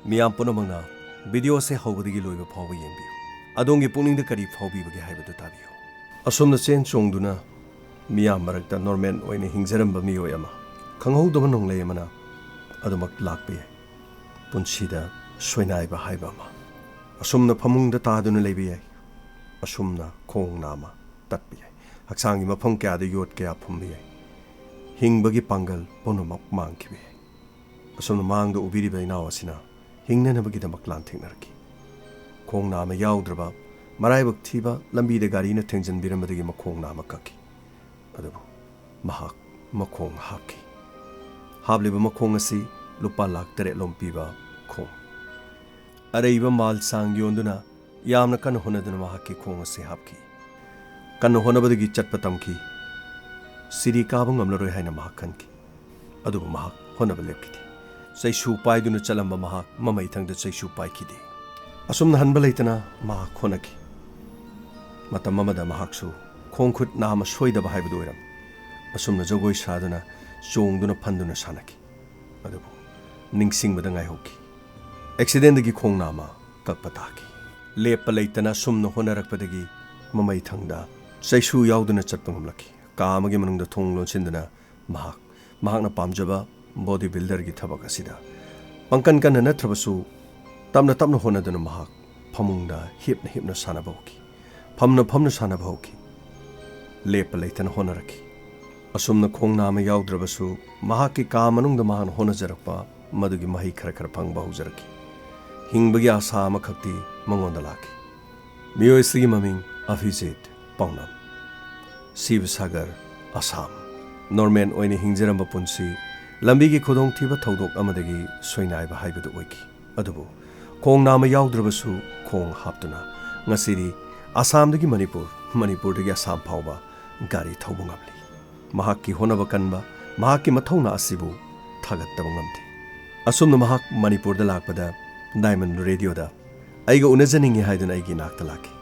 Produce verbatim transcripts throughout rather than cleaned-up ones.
ꯃꯤꯌꯥꯝ ꯄꯨꯝꯅꯃꯛꯅ ꯚꯤꯗꯤꯑꯣ ꯑꯁꯤ ꯍꯧꯕꯗꯒꯤ ꯂꯣꯏꯕ ꯐꯥꯎꯕ ꯌꯦꯡꯕꯤꯌꯨ꯫ ꯑꯗꯣꯝꯒꯤ ꯄꯨꯛꯅꯤꯡꯗ ꯀꯔꯤ ꯐꯥꯎꯕꯤꯕꯒꯦ ꯍꯥꯏꯕꯗꯨ ꯇꯥꯕꯤꯌꯨ꯫ ꯑꯁꯨꯝꯅ ꯆꯦꯟ ꯆꯣꯡꯗꯨꯅ ꯃꯤꯌꯥꯝ ꯃꯔꯛꯇ ꯅꯣꯔꯃꯦꯜ ꯑꯣꯏꯅ ꯍꯤꯡꯖꯔꯝꯕ ꯃꯤꯑꯣꯏ ꯑꯃ, ꯈꯪꯍꯧꯗꯕ ꯅꯣꯡꯂꯩ ꯑꯃꯅ ꯑꯗꯨꯃꯛ ꯂꯥꯛꯄ ꯌꯥꯏ꯫ ꯄꯨꯟꯁꯤꯗ ꯁꯣꯏꯅꯥꯏꯕ ꯍꯥꯏꯕ ꯑꯃ꯫ ꯑꯁꯨꯝꯅ ꯐꯃꯨꯡꯗ ꯇꯥꯗꯨꯅ ꯂꯩꯕ ꯌꯥꯏ꯫ ꯑꯁꯨꯝꯅ ꯈꯣꯡ ꯅꯥꯝꯃ ꯇꯠꯄ ꯌꯥꯏ꯫ ꯍꯛꯆꯥꯡꯒꯤ ꯃꯐꯝ ꯀꯌꯥꯗ ꯌꯣꯠ ꯀꯌꯥ ꯐꯨꯝꯕ ꯌꯥꯏ꯫ ꯍꯤꯡꯕꯒꯤ ꯄꯥꯡꯒꯜ ꯄꯨꯝꯅꯃꯛ ꯃꯥꯡꯈꯤꯕ ꯌꯥꯏ꯫ ꯑꯁꯨꯝꯅ ꯃꯥꯡꯗ ꯎꯕꯤꯔꯤꯕ ꯏꯅꯥꯎ ꯑꯁꯤꯅ ꯍꯤꯡꯅꯅꯕꯒꯤꯗꯃꯛ ꯂꯥꯟꯊꯦꯡꯅꯔꯛꯈꯤ꯫ ꯈꯣꯡ ꯅꯥꯝꯃ ꯌꯥꯎꯗ꯭ꯔꯕ, ꯃꯔꯥꯏꯕꯛ ꯊꯤꯕ, ꯂꯝꯕꯤꯗ ꯒꯥꯔꯤꯅ ꯊꯦꯡꯖꯤꯟꯕꯤꯔꯝꯕꯗꯒꯤ ꯃꯈꯣꯡ ꯅꯥꯝꯃ ꯀꯛꯈꯤ꯫ ꯑꯗꯨꯕꯨ ꯃꯍꯥꯛ ꯃꯈꯣꯡ ꯍꯥꯞꯈꯤ꯫ ꯍꯥꯞꯂꯤꯕ ꯃꯈꯣꯡ ꯑꯁꯤ ꯂꯨꯄꯥ ꯂꯥꯈ ꯇꯔꯦꯠ ꯂꯣꯝ ꯄꯤꯕ ꯈꯣꯡ꯫ ꯑꯔꯩꯕ ꯃꯥꯜ ꯆꯥꯡ ꯌꯣꯟꯗꯨꯅ ꯌꯥꯝꯅ ꯀꯟꯅ ꯍꯣꯠꯅꯗꯨꯅ ꯃꯍꯥꯛꯀꯤ ꯈꯣꯡ ꯑꯁꯤ ꯍꯥꯞꯈꯤ꯫ ꯀꯟꯅ ꯍꯣꯠꯅꯕꯗꯒꯤ ꯆꯠꯄ ꯇꯝꯈꯤ꯫ ꯁꯤꯔꯤ ꯀꯥꯕ ꯉꯝꯂꯔꯣꯏ ꯍꯥꯏꯅ ꯃꯍꯥꯛ ꯈꯟꯈꯤ꯫ ꯑꯗꯨꯕꯨ ꯃꯍꯥꯛ ꯍꯣꯠꯅꯕ ꯂꯦꯞꯈꯤꯗꯦ꯫ ꯆꯩꯁꯨ ꯄꯥꯏꯗꯨꯅ ꯆꯠꯂꯝꯕ ꯃꯍꯥꯛ ꯃꯃꯩꯊꯪꯗ ꯆꯩꯁꯨ ꯄꯥꯏꯈꯤꯗꯦ꯫ ꯑꯁꯨꯝꯅ ꯍꯟꯕ ꯂꯩꯇꯅ ꯃꯍꯥꯛ ꯍꯣꯠꯅꯈꯤ꯫ ꯃꯇꯝ ꯑꯃꯗ ꯃꯍꯥꯛꯁꯨ ꯈꯣꯡ ꯈꯨꯠ ꯅꯥꯝꯃ ꯁꯣꯏꯗꯕ ꯍꯥꯏꯕꯗꯨ ꯑꯣꯏꯔꯝꯃꯤ꯫ ꯑꯁꯨꯝꯅ ꯖꯒꯣꯏ ꯁꯥꯗꯨꯅ, ꯆꯣꯡꯗꯨꯅ, ꯐꯟꯗꯨꯅ ꯁꯥꯟꯅꯈꯤ꯫ ꯑꯗꯨꯕꯨ ꯅꯤꯡꯁꯤꯡꯕꯗ ꯉꯥꯏꯍꯧꯈꯤ꯫ ꯑꯦꯛꯁꯤꯗꯦꯟꯗꯒꯤ ꯈꯣꯡ ꯅꯥꯝꯃ ꯀꯛꯄ ꯇꯥꯈꯤ꯫ ꯂꯦꯞꯄ ꯂꯩꯇꯅ ꯑꯁꯨꯝꯅ ꯍꯣꯠꯅꯔꯛꯄꯗꯒꯤ ꯃꯃꯩꯊꯪꯗ ꯆꯩꯁꯨ ꯌꯥꯎꯗꯅ ꯆꯠꯄ ꯉꯝꯂꯛꯈꯤ꯫ ꯀꯥ ꯑꯃꯒꯤ ꯃꯅꯨꯡꯗ ꯊꯣꯡ ꯂꯣꯟꯁꯤꯟꯗꯨꯅ ꯃꯍꯥꯛ, ꯃꯍꯥꯛꯅ ꯄꯥꯝꯖꯕ ꯕꯣꯗꯤ ꯕꯤꯜꯗꯔꯒꯤ ꯊꯕꯛ ꯑꯁꯤꯗ ꯄꯪꯀꯟ ꯀꯟꯅ ꯅꯠꯇ꯭ꯔꯕꯁꯨ ꯇꯞꯅ ꯇꯞꯅ ꯍꯣꯠꯅꯗꯨꯅ ꯃꯍꯥꯛ ꯐꯃꯨꯡꯗ ꯍꯤꯞꯅ ꯍꯤꯞꯅ ꯁꯥꯟꯅꯕ ꯍꯧꯈꯤ꯫ ꯐꯝꯅ ꯐꯝꯅ ꯁꯥꯟꯅꯕ ꯍꯧꯈꯤ꯫ ꯂꯦꯞꯄ ꯂꯩꯇꯅ ꯍꯣꯠꯅꯔꯛꯈꯤ꯫ ꯑꯁꯨꯝꯅ ꯈꯣꯡ ꯅꯥꯝꯃ ꯌꯥꯎꯗ꯭ꯔꯕꯁꯨ ꯃꯍꯥꯛꯀꯤ ꯀꯥ ꯃꯅꯨꯡꯗ ꯃꯍꯥꯛꯅ ꯍꯣꯠꯅꯖꯔꯛꯄ ꯃꯗꯨꯒꯤ ꯃꯍꯩ ꯈꯔ ꯈꯔ ꯐꯪꯕ ꯍꯧꯖꯔꯛꯈꯤ꯫ ꯍꯤꯡꯕꯒꯤ ꯑꯥꯁꯥ ꯑꯃꯈꯛꯇꯤ ꯃꯉꯣꯟꯗ ꯂꯥꯛꯈꯤ꯫ ꯃꯤꯑꯣꯏ ꯑꯁꯤꯒꯤ ꯃꯃꯤꯡ ꯑꯚꯤꯖꯤꯠ ꯄꯥꯎꯅꯝ꯫ ꯁꯤꯕꯁꯥꯒꯔ, ꯑꯁꯥꯝ꯫ ꯅꯣꯔꯃꯦꯜ ꯑꯣꯏꯅ ꯍꯤꯡꯖꯔꯝꯕ ꯄꯨꯟꯁꯤ ꯂꯝꯕꯤꯒꯤ ꯈꯨꯗꯣꯡꯊꯤꯕ ꯊꯧꯗꯣꯛ ꯑꯃꯗꯒꯤ ꯁꯣꯏꯅꯥꯏꯕ ꯍꯥꯏꯕꯗꯨ ꯑꯣꯏꯈꯤ꯫ ꯑꯗꯨꯕꯨ ꯈꯣꯡ ꯅꯥꯝꯃ ꯌꯥꯎꯗ꯭ꯔꯕꯁꯨ ꯈꯣꯡ ꯍꯥꯞꯇꯨꯅ ꯉꯁꯤꯗꯤ ꯑꯁꯥꯝꯗꯒꯤ ꯃꯅꯤꯄꯨꯔ, ꯃꯅꯤꯄꯨꯔꯗꯒꯤ ꯑꯁꯥꯝ ꯐꯥꯎꯕ ꯒꯥꯔꯤ ꯊꯧꯕ ꯉꯝꯂꯤ꯫ ꯃꯍꯥꯛꯀꯤ ꯍꯣꯠꯅꯕ ꯀꯟꯕ, ꯃꯍꯥꯛꯀꯤ ꯃꯊꯧꯅꯥ ꯑꯁꯤꯕꯨ ꯊꯥꯒꯠꯇꯕ ꯉꯝꯗꯦ꯫ ꯑꯁꯨꯝꯅ ꯃꯍꯥꯛ ꯃꯅꯤꯄꯨꯔꯗ ꯂꯥꯛꯄꯗ ꯗꯥꯏꯃꯟ ꯔꯦꯗꯤꯑꯣꯗ ꯑꯩꯒ ꯎꯅꯖꯅꯤꯡꯏ ꯍꯥꯏꯗꯨꯅ ꯑꯩꯒꯤ ꯏꯅꯥꯛꯇ ꯂꯥꯛꯈꯤ꯫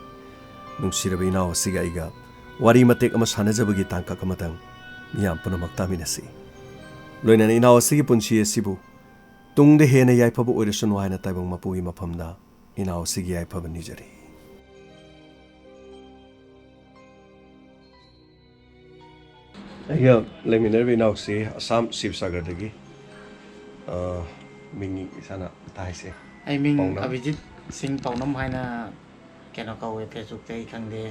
ꯅꯨꯡꯁꯤꯔꯕ ꯏꯅꯥꯎ ꯑꯁꯤꯒ ꯑꯩꯒ ꯋꯥꯔꯤ ꯃꯇꯦꯛ ꯑꯃ ꯁꯥꯟꯅꯖꯕꯒꯤ ꯇꯥꯡꯀꯛ ꯑꯃꯇꯪ ꯃꯤꯌꯥꯝ ꯄꯨꯝꯅꯃꯛ ꯇꯥꯃꯤꯟꯅꯁꯤ꯫ ꯂꯣꯏꯅꯅ ꯏꯅꯥꯎ ꯑꯁꯤꯒꯤ ꯄꯨꯟꯁꯤ ꯑꯁꯤꯕꯨ ꯇꯨꯡꯗ ꯍꯦꯟꯅ ꯌꯥꯏꯐꯕ ꯑꯣꯏꯔꯁꯅꯨ ꯍꯥꯏꯅ ꯇꯥꯏꯕꯪ ꯃꯄꯨꯒꯤ ꯃꯐꯝꯗ ꯏꯅꯥꯎꯁꯤꯒꯤ ꯌꯥꯏꯐꯕ ꯅꯤꯖꯔꯤ꯫ ꯑꯩꯒ ꯂꯩꯃꯤꯟꯅꯔꯤꯕ ꯏꯅꯥꯎꯁꯤ ꯑꯁꯥꯝ ꯁꯤꯕꯁꯥꯒꯔꯗꯒꯤ, ꯑ, ꯃꯤꯡ ꯏꯁꯥꯅ ꯇꯥꯏꯁꯦ꯫ ꯑꯩ ꯃꯤꯡ ꯄꯥꯎꯅꯝ꯫ ꯑꯕꯤꯖꯤꯠ ꯁꯤꯡ ꯄꯥꯎꯅꯝ ꯍꯥꯏꯅ ꯀꯩꯅꯣ ꯀꯧꯋꯦ, Facebookꯇꯒꯤ ꯈꯪꯗꯦ,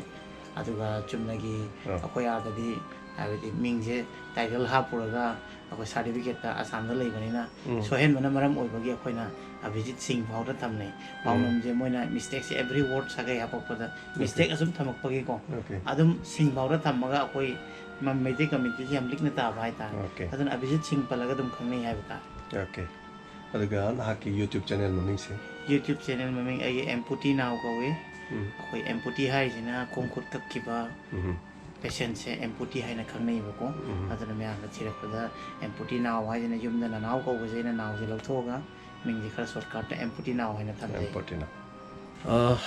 ꯑꯗꯨꯒ ꯆꯨꯝꯅꯒꯤ ꯑꯥ꯫ ꯑꯩꯈꯣꯏ ꯑꯥꯗꯗꯤ, ꯍꯥꯏꯕꯗꯤ ꯃꯤꯡꯁꯦ title ꯍꯥꯞꯄꯨꯔꯒ ꯑꯩꯈꯣꯏ certificateꯇ ꯑꯁꯥꯝꯗ ꯂꯩꯕꯅꯤꯅ ꯎꯝ꯫ ꯁꯣꯏꯍꯟꯕꯅ ꯃꯔꯝ ꯑꯣꯏꯕꯒꯤ ꯑꯩꯈꯣꯏꯅ ꯑꯕꯤꯖꯤꯠ ꯁꯤꯡ ꯐꯥꯎꯗ ꯊꯝꯅꯩ꯫ ꯎꯝ꯫ ꯄꯥꯎꯅꯝꯁꯦ ꯃꯣꯏꯅ mistakeꯁꯦ every word ꯁꯥꯒꯩ ꯍꯥꯄꯛꯄꯗ OK꯫ Mistake ꯑꯁꯨꯝ ꯊꯝꯃꯛꯄꯒꯤꯀꯣ, OK꯫ ꯑꯗꯨꯝ ꯁꯤꯡ ꯐꯥꯎꯗ ꯊꯝꯃꯒ ꯑꯩꯈꯣꯏ ꯃ-, ꯃꯩꯇꯩ communityꯁꯦ ꯌꯥꯝ ꯂꯤꯛꯅ ꯇꯥꯕ ꯍꯥꯏꯇꯥꯔꯦ꯫ OK꯫ ꯑꯗꯨꯅ ꯑꯕꯤꯖꯤꯠ ꯁꯤꯡ ꯄꯜꯂꯒ ꯑꯗꯨꯝ ꯈꯪꯅꯩ ꯍꯥꯏꯕ ꯇꯥꯔꯦ꯫ OK꯫ ꯑꯗꯨꯒ ꯅꯍꯥꯛꯀꯤ YouTube channel ꯃꯃꯤꯡꯁꯦ? YouTube channel ꯃꯃꯤꯡ ꯑꯩꯒꯤ ꯑꯦꯝꯄꯨꯇꯤ ꯅꯥꯎ ꯀꯧꯏ꯫ ꯎꯝ꯫ ꯑꯩꯈꯣꯏ ꯑꯦꯝꯄꯨꯇꯤ ꯍꯥꯏꯔꯤꯁꯤꯅ ꯈꯣꯡ ꯈꯨꯠ ꯀꯛꯈꯤꯕ ꯎꯝ꯫ Patientꯁꯦ ꯑꯦꯝꯄꯨꯇꯤ ꯍꯥꯏꯅ ꯈꯪꯅꯩꯕꯀꯣ꯫ ꯎꯝ꯫ ꯑꯗꯨꯅ ꯃꯌꯥꯝꯅ ꯊꯤꯔꯛꯄꯗ ꯑꯦꯝꯄꯨꯇꯤ ꯅꯥꯎ ꯍꯥꯏꯁꯤꯅ ꯌꯨꯝꯗ ꯅꯅꯥꯎ ꯀꯧꯕꯁꯦ ꯑꯩꯅ ꯅꯥꯎꯁꯦ ꯂꯧꯊꯣꯛꯑꯒ ꯃꯤꯡꯁꯦ ꯈꯔ shortcutꯇ ꯑꯦꯝꯄꯨꯇꯤ ꯅꯥꯎ ꯍꯥꯏꯅ ꯊꯝꯖꯩ꯫ ꯑꯦꯝꯄꯨꯇꯤ ꯅꯥꯎ꯫ ꯑ,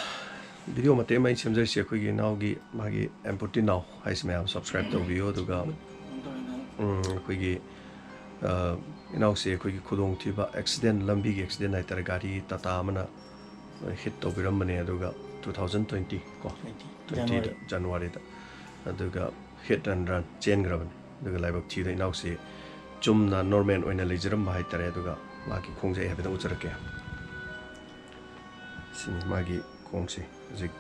video ꯃꯇꯦꯛ ꯑꯃ ꯑꯩꯅ ꯁꯦꯝꯖꯔꯤꯁꯦ ꯑꯩꯈꯣꯏꯒꯤ ꯏꯅꯥꯎꯒꯤ ꯃꯥꯒꯤ ꯑꯦꯝꯄꯨꯇꯤ ꯅꯥꯎ ꯍꯥꯏꯁꯤ ꯃꯌꯥꯝ subscribe ꯇꯧꯕꯤꯌꯨ꯫ ꯑꯗꯨꯒ, ꯎꯝ, ꯑꯩꯈꯣꯏꯒꯤ, ꯑ, ꯏꯅꯥꯎꯁꯦ ꯑꯩꯈꯣꯏꯒꯤ ꯈꯨꯗꯣꯡꯊꯤꯕ accident, ꯂꯝꯕꯤꯒꯤ accident ꯍꯥꯏꯇꯥꯔꯦ, ꯒꯥꯔꯤ ꯇꯥꯇꯥ ꯑꯃꯅ hit ꯇꯧꯕꯤꯔꯝꯕꯅꯦ꯫ ꯑꯗꯨꯒ two thousand twenty ꯀꯣ, twenty, twentyꯗ, January꯫ Januaryꯗ꯫ ꯑꯗꯨꯒ hit and run ꯆꯦꯟꯈ꯭ꯔꯕꯅꯤ꯫ ꯑꯗꯨꯒ ꯂꯥꯏꯕꯛ ꯊꯤꯗ ꯏꯅꯥꯎꯁꯤ ꯆꯨꯝꯅ normal ꯑꯣꯏꯅ ꯂꯩꯖꯔꯝꯕ ꯍꯥꯏꯇꯥꯔꯦ꯫ ꯑꯗꯨꯒ ꯃꯥꯒꯤ ꯈꯣꯡꯁꯦ ꯑꯩ ꯍꯥꯏꯐꯦꯠꯇꯪ ꯎꯠꯆꯔꯛꯀꯦ꯫ ꯁꯤꯅꯤ ꯃꯥꯒꯤ ꯈꯣꯡꯁꯦ ꯍꯧꯖꯤꯛ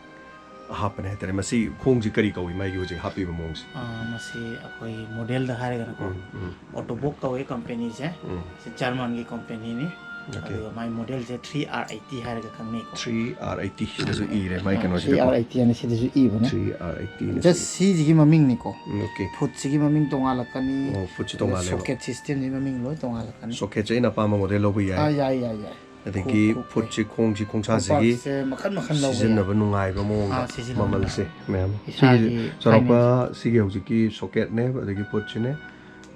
ꯍꯥꯞꯄꯅꯦ ꯍꯥꯏꯇꯥꯔꯦ꯫ ꯃꯁꯤ ꯈꯣꯡꯁꯤ ꯀꯔꯤ ꯀꯧꯏ, ꯃꯥꯒꯤ ꯍꯧꯖꯤꯛ ꯍꯥꯞꯄꯤꯕ ꯃꯑꯣꯡꯁꯦ? ꯑꯥ, ꯃꯁꯤ ꯑꯩꯈꯣꯏ modelꯗ ꯍꯥꯏꯔꯒꯅꯀꯣ, ꯎꯝ, ꯎꯝ꯫ Ottobock ꯀꯧꯏ companyꯁꯦ꯫ ꯎꯝ꯫ ꯁꯤ Germanꯒꯤ companyꯅꯤ꯫ OK꯫ ꯑꯗꯨꯒ ꯃꯥꯏ modelꯁꯦ three R eighty ꯍꯥꯏꯔꯒ ꯈꯪꯅꯩꯀꯣ꯫ Three R eighty ꯁꯤꯗꯁꯨ ꯏꯔꯦ ꯃꯥꯏ ꯑꯥ, ꯀꯩꯅꯣꯁꯤꯗꯀꯣ꯫ Three R eighty ꯍꯥꯏꯅ ꯁꯤꯗꯁꯨ ꯏꯕꯅꯦ꯫ Three R eighty ꯅ just ꯁꯤ ꯁꯤꯁꯤꯒꯤ ꯃꯃꯤꯡꯅꯤꯀꯣ꯫ ꯎꯝ, OK꯫ Footꯁꯤꯒꯤ ꯃꯃꯤꯡ ꯇꯣꯉꯥꯜꯂꯛꯀꯅꯤ꯫ ꯑꯣ, footꯁꯤ ꯑꯗꯨꯒ ꯇꯣꯉꯥꯜꯂꯦꯕ꯫ Socket systemꯁꯤ ꯃꯃꯤꯡ ꯂꯣꯏ ꯇꯣꯉꯥꯜꯂꯛꯀꯅꯤ꯫ Socketꯁꯦ ꯑꯩꯅ ꯑꯄꯥꯝꯕ model ꯂꯧꯕ ꯌꯥꯏ꯫ ꯑꯥ, ꯌꯥꯏ, ꯌꯥꯏ, ꯌꯥꯏ꯫ ꯑꯗꯒꯤ ꯈꯨ-, ꯈꯨ-, footꯁꯤ, ꯈꯣꯡꯁꯤ, ꯈꯣꯡꯁꯥꯁꯤꯒꯤ ꯈꯣꯡꯄꯥꯛꯁꯦ ꯃꯈꯜ ꯃꯈꯜ ꯂꯧꯕ ꯌꯥꯏ꯫ ꯁꯤꯖꯤꯟꯅꯕ ꯅꯨꯡꯉꯥꯏꯕ ꯃꯑꯣꯡꯗ ꯑꯥ, ꯁꯤꯖꯤꯟꯅꯕ ꯃꯃꯜꯁꯦ ꯅꯨꯡꯉꯥꯏꯕ꯫ ꯃꯌꯥꯝ꯫ ꯏꯁꯥꯒꯤ ꯁꯤ ꯆꯥꯎꯔꯥꯛꯄ finance꯫ ꯁꯤꯒꯤ ꯍꯧꯖꯤꯛꯀꯤ socketꯅꯦ, ꯑꯗꯒꯤ footꯁꯤꯅꯦ,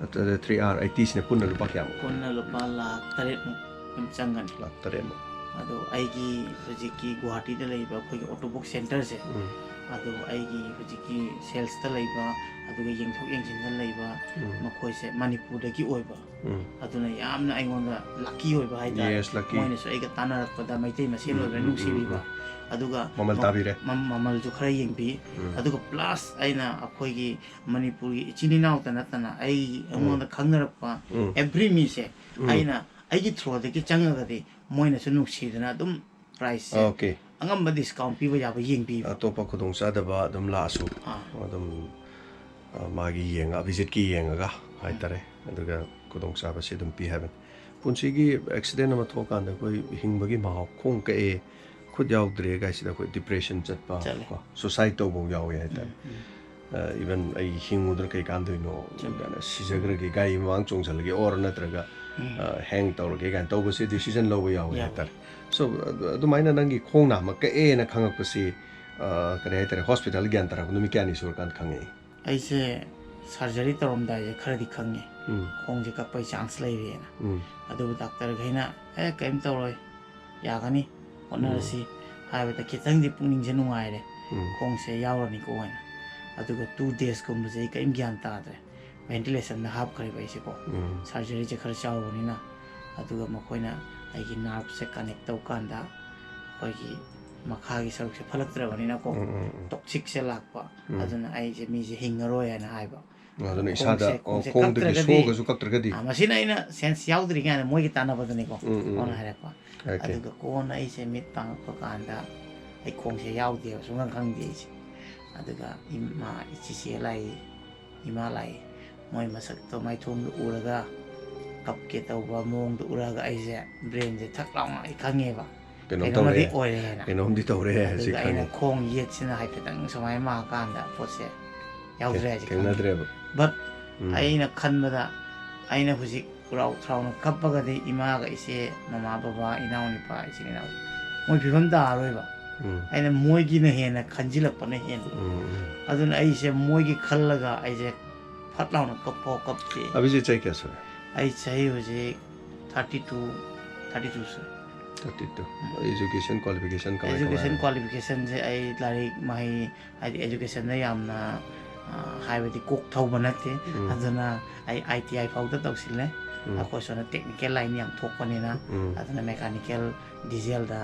ꯑꯗ three R eightyꯁꯤꯅꯦ ꯄꯨꯟꯅ ꯂꯨꯄꯥ ꯀꯌꯥꯃꯨꯛ? ꯄꯨꯟꯅ ꯂꯨꯄꯥ ꯂꯥꯈ ꯇꯔꯦꯠꯃꯨꯛ ꯑꯗꯨꯝ ꯆꯪꯒꯅꯤ꯫ ꯂꯥꯈ ꯇꯔꯦꯠꯃꯨꯛ꯫ ꯑꯗꯣ ꯑꯩꯒꯤ ꯍꯧꯖꯤꯛꯀꯤ ꯒꯨꯋꯥꯍꯥꯇꯤꯗ ꯂꯩꯕ ꯑꯩꯈꯣꯏꯒꯤ ꯑꯣꯇꯣꯕꯣꯛꯁ ꯁꯦꯟꯇꯔꯁꯦ, ꯎꯝ꯫ ꯑꯗꯣ ꯑꯩꯒꯤ ꯍꯧꯖꯤꯛꯀꯤ ꯁꯦꯜꯁꯇ ꯂꯩꯕ, ꯑꯗꯨꯒ ꯌꯦꯡꯊꯣꯛ ꯌꯦꯡꯁꯤꯟꯗ ꯂꯩꯕ, ꯎꯝ꯫ ꯃꯈꯣꯏꯁꯦ ꯃꯅꯤꯄꯨꯔꯗꯒꯤ ꯑꯣꯏꯕ꯫ ꯎꯝ꯫ ꯑꯗꯨꯅ ꯌꯥꯝꯅ ꯑꯩꯉꯣꯟꯗ lucky ꯑꯣꯏꯕ ꯍꯥꯏꯇꯥꯔꯦ꯫ Yes, lucky꯫ ꯃꯣꯏꯅꯁꯨ ꯑꯩꯒ ꯇꯥꯟꯅꯔꯛꯄꯗ ꯃꯩꯇꯩ ꯃꯁꯦꯟ ꯎꯝ, ꯑꯣꯏꯕꯅ ꯎꯝ, ꯎꯝ, ꯅꯨꯡꯁꯤꯕꯤꯕ꯫ ꯎꯝ꯫ ꯑꯗꯨꯒ ꯃꯃꯜ ꯃ-, ꯇꯥꯕꯤꯔꯦ꯫ ꯃ-, ꯃꯃꯜꯁꯨ ꯈꯔ ꯌꯦꯡꯕꯤ꯫ ꯎꯝ꯫ ꯑꯗꯨꯒ plus ꯑꯩꯅ ꯑꯩꯈꯣꯏꯒꯤ ꯃꯅꯤꯄꯨꯔꯒꯤ ꯏꯆꯤꯟ ꯏꯅꯥꯎꯇ ꯅꯠꯇꯅ ꯑꯩ, ꯎꯝ꯫ ꯑꯩꯉꯣꯟꯗ ꯈꯪꯅꯔꯛꯄ ꯎꯝ꯫ every ꯃꯤꯁꯦ ꯎꯝ꯫ ꯑꯩꯅ ꯑꯩꯒꯤ through ꯗꯒꯤ ꯆꯪꯉꯒꯗꯤ ꯃꯣꯏꯅꯁꯨ ꯅꯨꯡꯁꯤꯗꯅ ꯑꯗꯨꯝ price ꯁꯦ OK꯫ ꯑꯉꯝꯕ discount ꯄꯤꯕ ꯌꯥꯕ ꯌꯦꯡꯕꯤꯕ꯫ ꯑꯇꯣꯞꯄ ꯈꯨꯗꯣꯡꯆꯥꯗꯕ ꯑꯗꯨꯝ ꯂꯥꯛꯑꯁꯨ ꯑꯥ꯫ ꯑꯗꯨꯝ, ꯑ, ꯃꯥꯒꯤ ꯌꯦꯡꯉ-, visit ꯀꯤ ꯌꯦꯡꯉꯒ ꯎꯝ꯫ ꯍꯥꯏꯇꯥꯔꯦ꯫ ꯑꯗꯨꯒ ꯈꯨꯗꯣꯡꯆꯥꯕꯁꯦ ꯑꯗꯨꯝ ꯄꯤ ꯍꯥꯏꯕꯅꯤ꯫ ꯄꯨꯟꯁꯤꯒꯤ accident ꯑꯃ ꯊꯣꯛꯑꯀꯥꯟꯗ ꯑꯩꯈꯣꯏ ꯍꯤꯡꯕꯒꯤ ꯃꯍꯥꯎ, ꯈꯣꯡ ꯀꯛꯑꯦ, ꯈꯨꯠ ꯌꯥꯎꯗ꯭ꯔꯦ ꯀꯥꯏꯁꯤꯗ ꯑꯩꯈꯣꯏ depression ꯆꯠꯄ, ꯆꯠꯂꯦ꯫ ꯀꯣ, suicide ꯇꯧꯕ ꯌꯥꯎꯋꯦ ꯍꯥꯏꯇꯥꯔꯦ꯫ ꯎꯝ, ꯎꯝ꯫ ꯑ, even ꯑꯩ ꯍꯤꯡꯉꯨꯗꯅ ꯀꯩ ꯀꯥꯟꯗꯣꯏꯅꯣ, ꯆꯨꯝꯃꯤ꯫ ꯀꯥꯏꯅ ꯁꯤꯖꯈ꯭ꯔꯒꯦ, ꯒꯥꯔꯤ ꯃꯃꯥꯡ ꯆꯣꯡꯁꯤꯜꯂꯒꯦ, or ꯅꯠꯇ꯭ꯔꯒ, ꯎꯝ꯫ ꯑ, hang ꯇꯧꯔꯒꯦ ꯀꯥꯏꯅ ꯇꯧꯕꯁꯦ decision ꯂꯧꯕ ꯌꯥꯎꯋꯦ ꯌꯥꯎꯋꯦ꯫ ꯍꯥꯏꯇꯥꯔꯦ꯫ So, ꯑꯗꯨ-, ꯑꯗꯨꯃꯥꯏꯅ ꯅꯪꯒꯤ ꯈꯣꯡ ꯅꯥꯝꯃ ꯀꯛꯑꯦꯅ ꯈꯪꯉꯛꯄꯁꯤ, ꯑ, ꯀꯔꯤ ꯍꯥꯏꯇꯥꯔꯦ, hospital ꯒ꯭ꯌꯥꯟ ꯇꯥꯔꯛꯄ ꯅꯨꯃꯤꯠ ꯀꯌꯥꯅꯤ ꯁꯨꯔꯀꯥꯟꯗ ꯈꯪꯉꯛꯏ? ꯑꯩꯁꯦ surgery ꯇꯧꯔꯝꯗꯥꯏꯁꯦ ꯈꯔꯗꯤ ꯈꯪꯉꯦ꯫ ꯎꯝ꯫ ꯈꯣꯡꯁꯦ ꯀꯛꯄꯩ chance ꯂꯩꯔꯦꯅ꯫ ꯎꯝ꯫ ꯑꯗꯨꯕꯨ doctor ꯈꯩꯅ, "ꯑꯦ, ꯀꯔꯤꯝ ꯇꯧꯔꯣꯏ, ꯌꯥꯒꯅꯤ, ꯍꯣꯠꯅꯔꯁꯤ" ꯎꯝ꯫ ꯍꯥꯏꯕꯗ ꯈꯤꯇꯪꯗꯤ ꯄꯨꯛꯅꯤꯡꯁꯦ ꯅꯨꯡꯉꯥꯏꯔꯦ꯫ ꯎꯝ꯫ "ꯈꯣꯡꯁꯦ ꯌꯥꯎꯔꯅꯤꯀꯣ" ꯍꯥꯏꯅ꯫ ꯑꯗꯨꯒ two days ꯀꯨꯝꯕꯁꯦ ꯑꯩ ꯀꯔꯤꯝ ꯒ꯭ꯌꯥꯟ ꯇꯥꯗ꯭ꯔꯦ꯫ Ventilationꯗ ꯍꯥꯞꯈ꯭ꯔꯦꯕ ꯑꯩꯁꯦꯀꯣ꯫ ꯎꯝ꯫ Surgeryꯁꯦ ꯈꯔ ꯆꯥꯎꯕꯅꯤꯅ꯫ ꯑꯗꯨꯒ ꯃꯈꯣꯏꯅ ꯑꯩꯒꯤ nerveꯁꯦ connect ꯇꯧꯀꯥꯟꯗ ꯑꯩꯈꯣꯏꯒꯤ ꯃꯈꯥꯒꯤ ꯁꯔꯨꯛꯁꯦ ꯐꯠꯂꯛꯇ꯭ꯔꯕꯅꯤꯅꯀꯣ, ꯎꯝ, ꯎꯝ, ꯎꯝ꯫ Toxicꯁꯦ ꯂꯥꯛꯄ꯫ ꯎꯝ꯫ ꯑꯗꯨꯅ ꯑꯩꯁꯦ ꯃꯤꯁꯦ ꯍꯤꯡꯉꯔꯣꯏ ꯍꯥꯏꯅ ꯍꯥꯏꯕ꯫ ꯑꯗꯨꯅ ꯈꯣꯡꯁꯦ, ꯏꯁꯥꯗ, ꯑꯣ, ꯈꯣꯡꯁꯦ ꯈꯣꯡꯗꯒꯤ ꯀꯛꯇ꯭ꯔꯒꯗꯤ, ꯁꯣꯛꯑꯒꯁꯨ ꯀꯛꯇ꯭ꯔꯒꯗꯤ꯫ ꯑꯥ, ꯃꯁꯤꯅ ꯑꯩꯅ sense ꯌꯥꯎꯗ꯭ꯔꯤꯉꯩꯗ ꯃꯣꯏꯒꯤ ꯇꯥꯟꯅꯕꯗꯅꯤꯀꯣ, ꯎꯝ, ꯎꯝ, ꯃꯣꯏꯅ ꯎꯝ꯫ ꯍꯥꯏꯔꯛꯄ꯫ Okay꯫ ꯑꯗꯨꯒ ꯀꯣꯟꯅ ꯑꯩꯁꯦ ꯃꯤꯠ ꯄꯥꯡꯉꯛꯄ ꯀꯥꯟꯗ ꯑꯩ ꯈꯣꯡꯁꯦ ꯌꯥꯎꯗꯦꯕ, ꯁꯨꯡꯈꯪ ꯈꯪꯗꯦ ꯑꯩꯁꯦ꯫ ꯑꯗꯨꯒ ꯏꯃꯥ, ꯏꯆꯦꯆꯦ ꯂꯥꯛꯏ, ꯏꯃꯥ ꯂꯥꯛꯏ꯫ ꯃꯣꯏ ꯃꯁꯛꯇꯣ ꯃꯥꯏꯊꯣꯡꯗꯣ ꯎꯔꯒ, ꯀꯞꯀꯦ ꯇꯧꯕ ꯃꯑꯣꯡꯗꯣ ꯎꯔꯒ ꯑꯩꯁꯦ brainꯁꯦ ꯊꯛ ꯂꯥꯎꯅ ꯑꯩ ꯈꯪꯉꯦꯕ꯫ ꯀꯩꯅꯣꯝ ꯀꯩꯅꯣꯝꯃꯗꯤ ꯇꯧꯔꯦ꯫ ꯑꯣꯏꯔꯦꯅ꯫ ꯀꯩꯅꯣꯝꯗꯤ ꯇꯧꯔꯦ ꯍꯥꯏꯁꯤ ꯑꯗꯨꯒ ꯑꯩꯅ ꯈꯪꯉꯦ꯫ ꯈꯣꯡ ꯌꯦꯠꯁꯤꯅ ꯍꯥꯏꯐꯦꯠꯇꯪ ꯁꯨꯃꯥꯏꯅ ꯃꯥꯡꯉꯀꯥꯟꯗ ꯄꯣꯠꯁꯦ ꯌꯥꯎꯗ꯭ꯔꯦ ꯍꯥꯏꯁꯦ ꯈꯪꯉꯦ꯫ ꯊꯦꯡꯅꯗ꯭ꯔꯦꯕ꯫ But ꯎꯝ꯫ ꯑꯩꯅ ꯈꯟꯕꯗ ꯑꯩꯅ ꯍꯧꯖꯤꯛ ꯍꯔꯥꯎ ꯍꯔꯥꯎꯅ ꯀꯞꯄꯒꯗꯤ ꯏꯃꯥꯒ ꯏꯆꯦ, ꯃꯃꯥ ꯕꯕꯥ, ꯏꯅꯥꯎ ꯅꯨꯄꯥ, ꯏꯆꯤꯟ ꯏꯅꯥꯎ ꯃꯣꯏ ꯐꯤꯕꯝ ꯇꯥꯔꯔꯣꯏꯕ꯫ ꯎꯝ꯫ ꯑꯩꯅ ꯃꯣꯏꯒꯤꯅ ꯍꯦꯟꯅ ꯈꯟꯖꯤꯜꯂꯛꯄꯅ ꯍꯦꯟꯕ꯫ ꯎꯝ, ꯎꯝ꯫ ꯑꯗꯨꯅ ꯑꯩꯁꯦ ꯃꯣꯏꯒꯤ ꯈꯜꯂꯒ ꯑꯩꯁꯦ ꯐꯠ ꯂꯥꯎꯅ ꯀꯞꯄꯣ ꯀꯞꯇꯦ꯫ ꯑꯕꯤꯖꯤꯠ ꯆꯍꯤ ꯀꯌꯥ ꯁꯨꯔꯦ? ꯑꯩ ꯆꯍꯤ ꯍꯧꯖꯤꯛ thirty two, thirty two ꯁꯨꯔꯦ꯫ Thirty two. Education qualification ꯀꯃꯥꯏ ꯀꯃꯥꯏ? Education qualificationꯁꯦ ꯑꯩ ꯂꯥꯏꯔꯤꯛ ꯃꯍꯩ, ꯍꯥꯏꯗꯤ educationꯗ ꯌꯥꯝꯅ, ꯑ, ꯍꯥꯏꯕꯗꯤ ꯀꯣꯛ ꯊꯧꯕ ꯅꯠꯇꯦ꯫ ꯎꯝ. ꯑꯗꯨꯅ ꯑꯩ I T I ꯐꯥꯎꯗ ꯇꯧꯁꯤꯜꯂꯦ꯫ ꯎꯝ. ꯑꯩꯈꯣꯏ ꯁꯣꯝꯗ technical line ꯌꯥꯝ ꯊꯣꯛꯄꯅꯤꯅ, ꯎꯝ. ꯑꯗꯨꯅ mechanical, dieselꯗ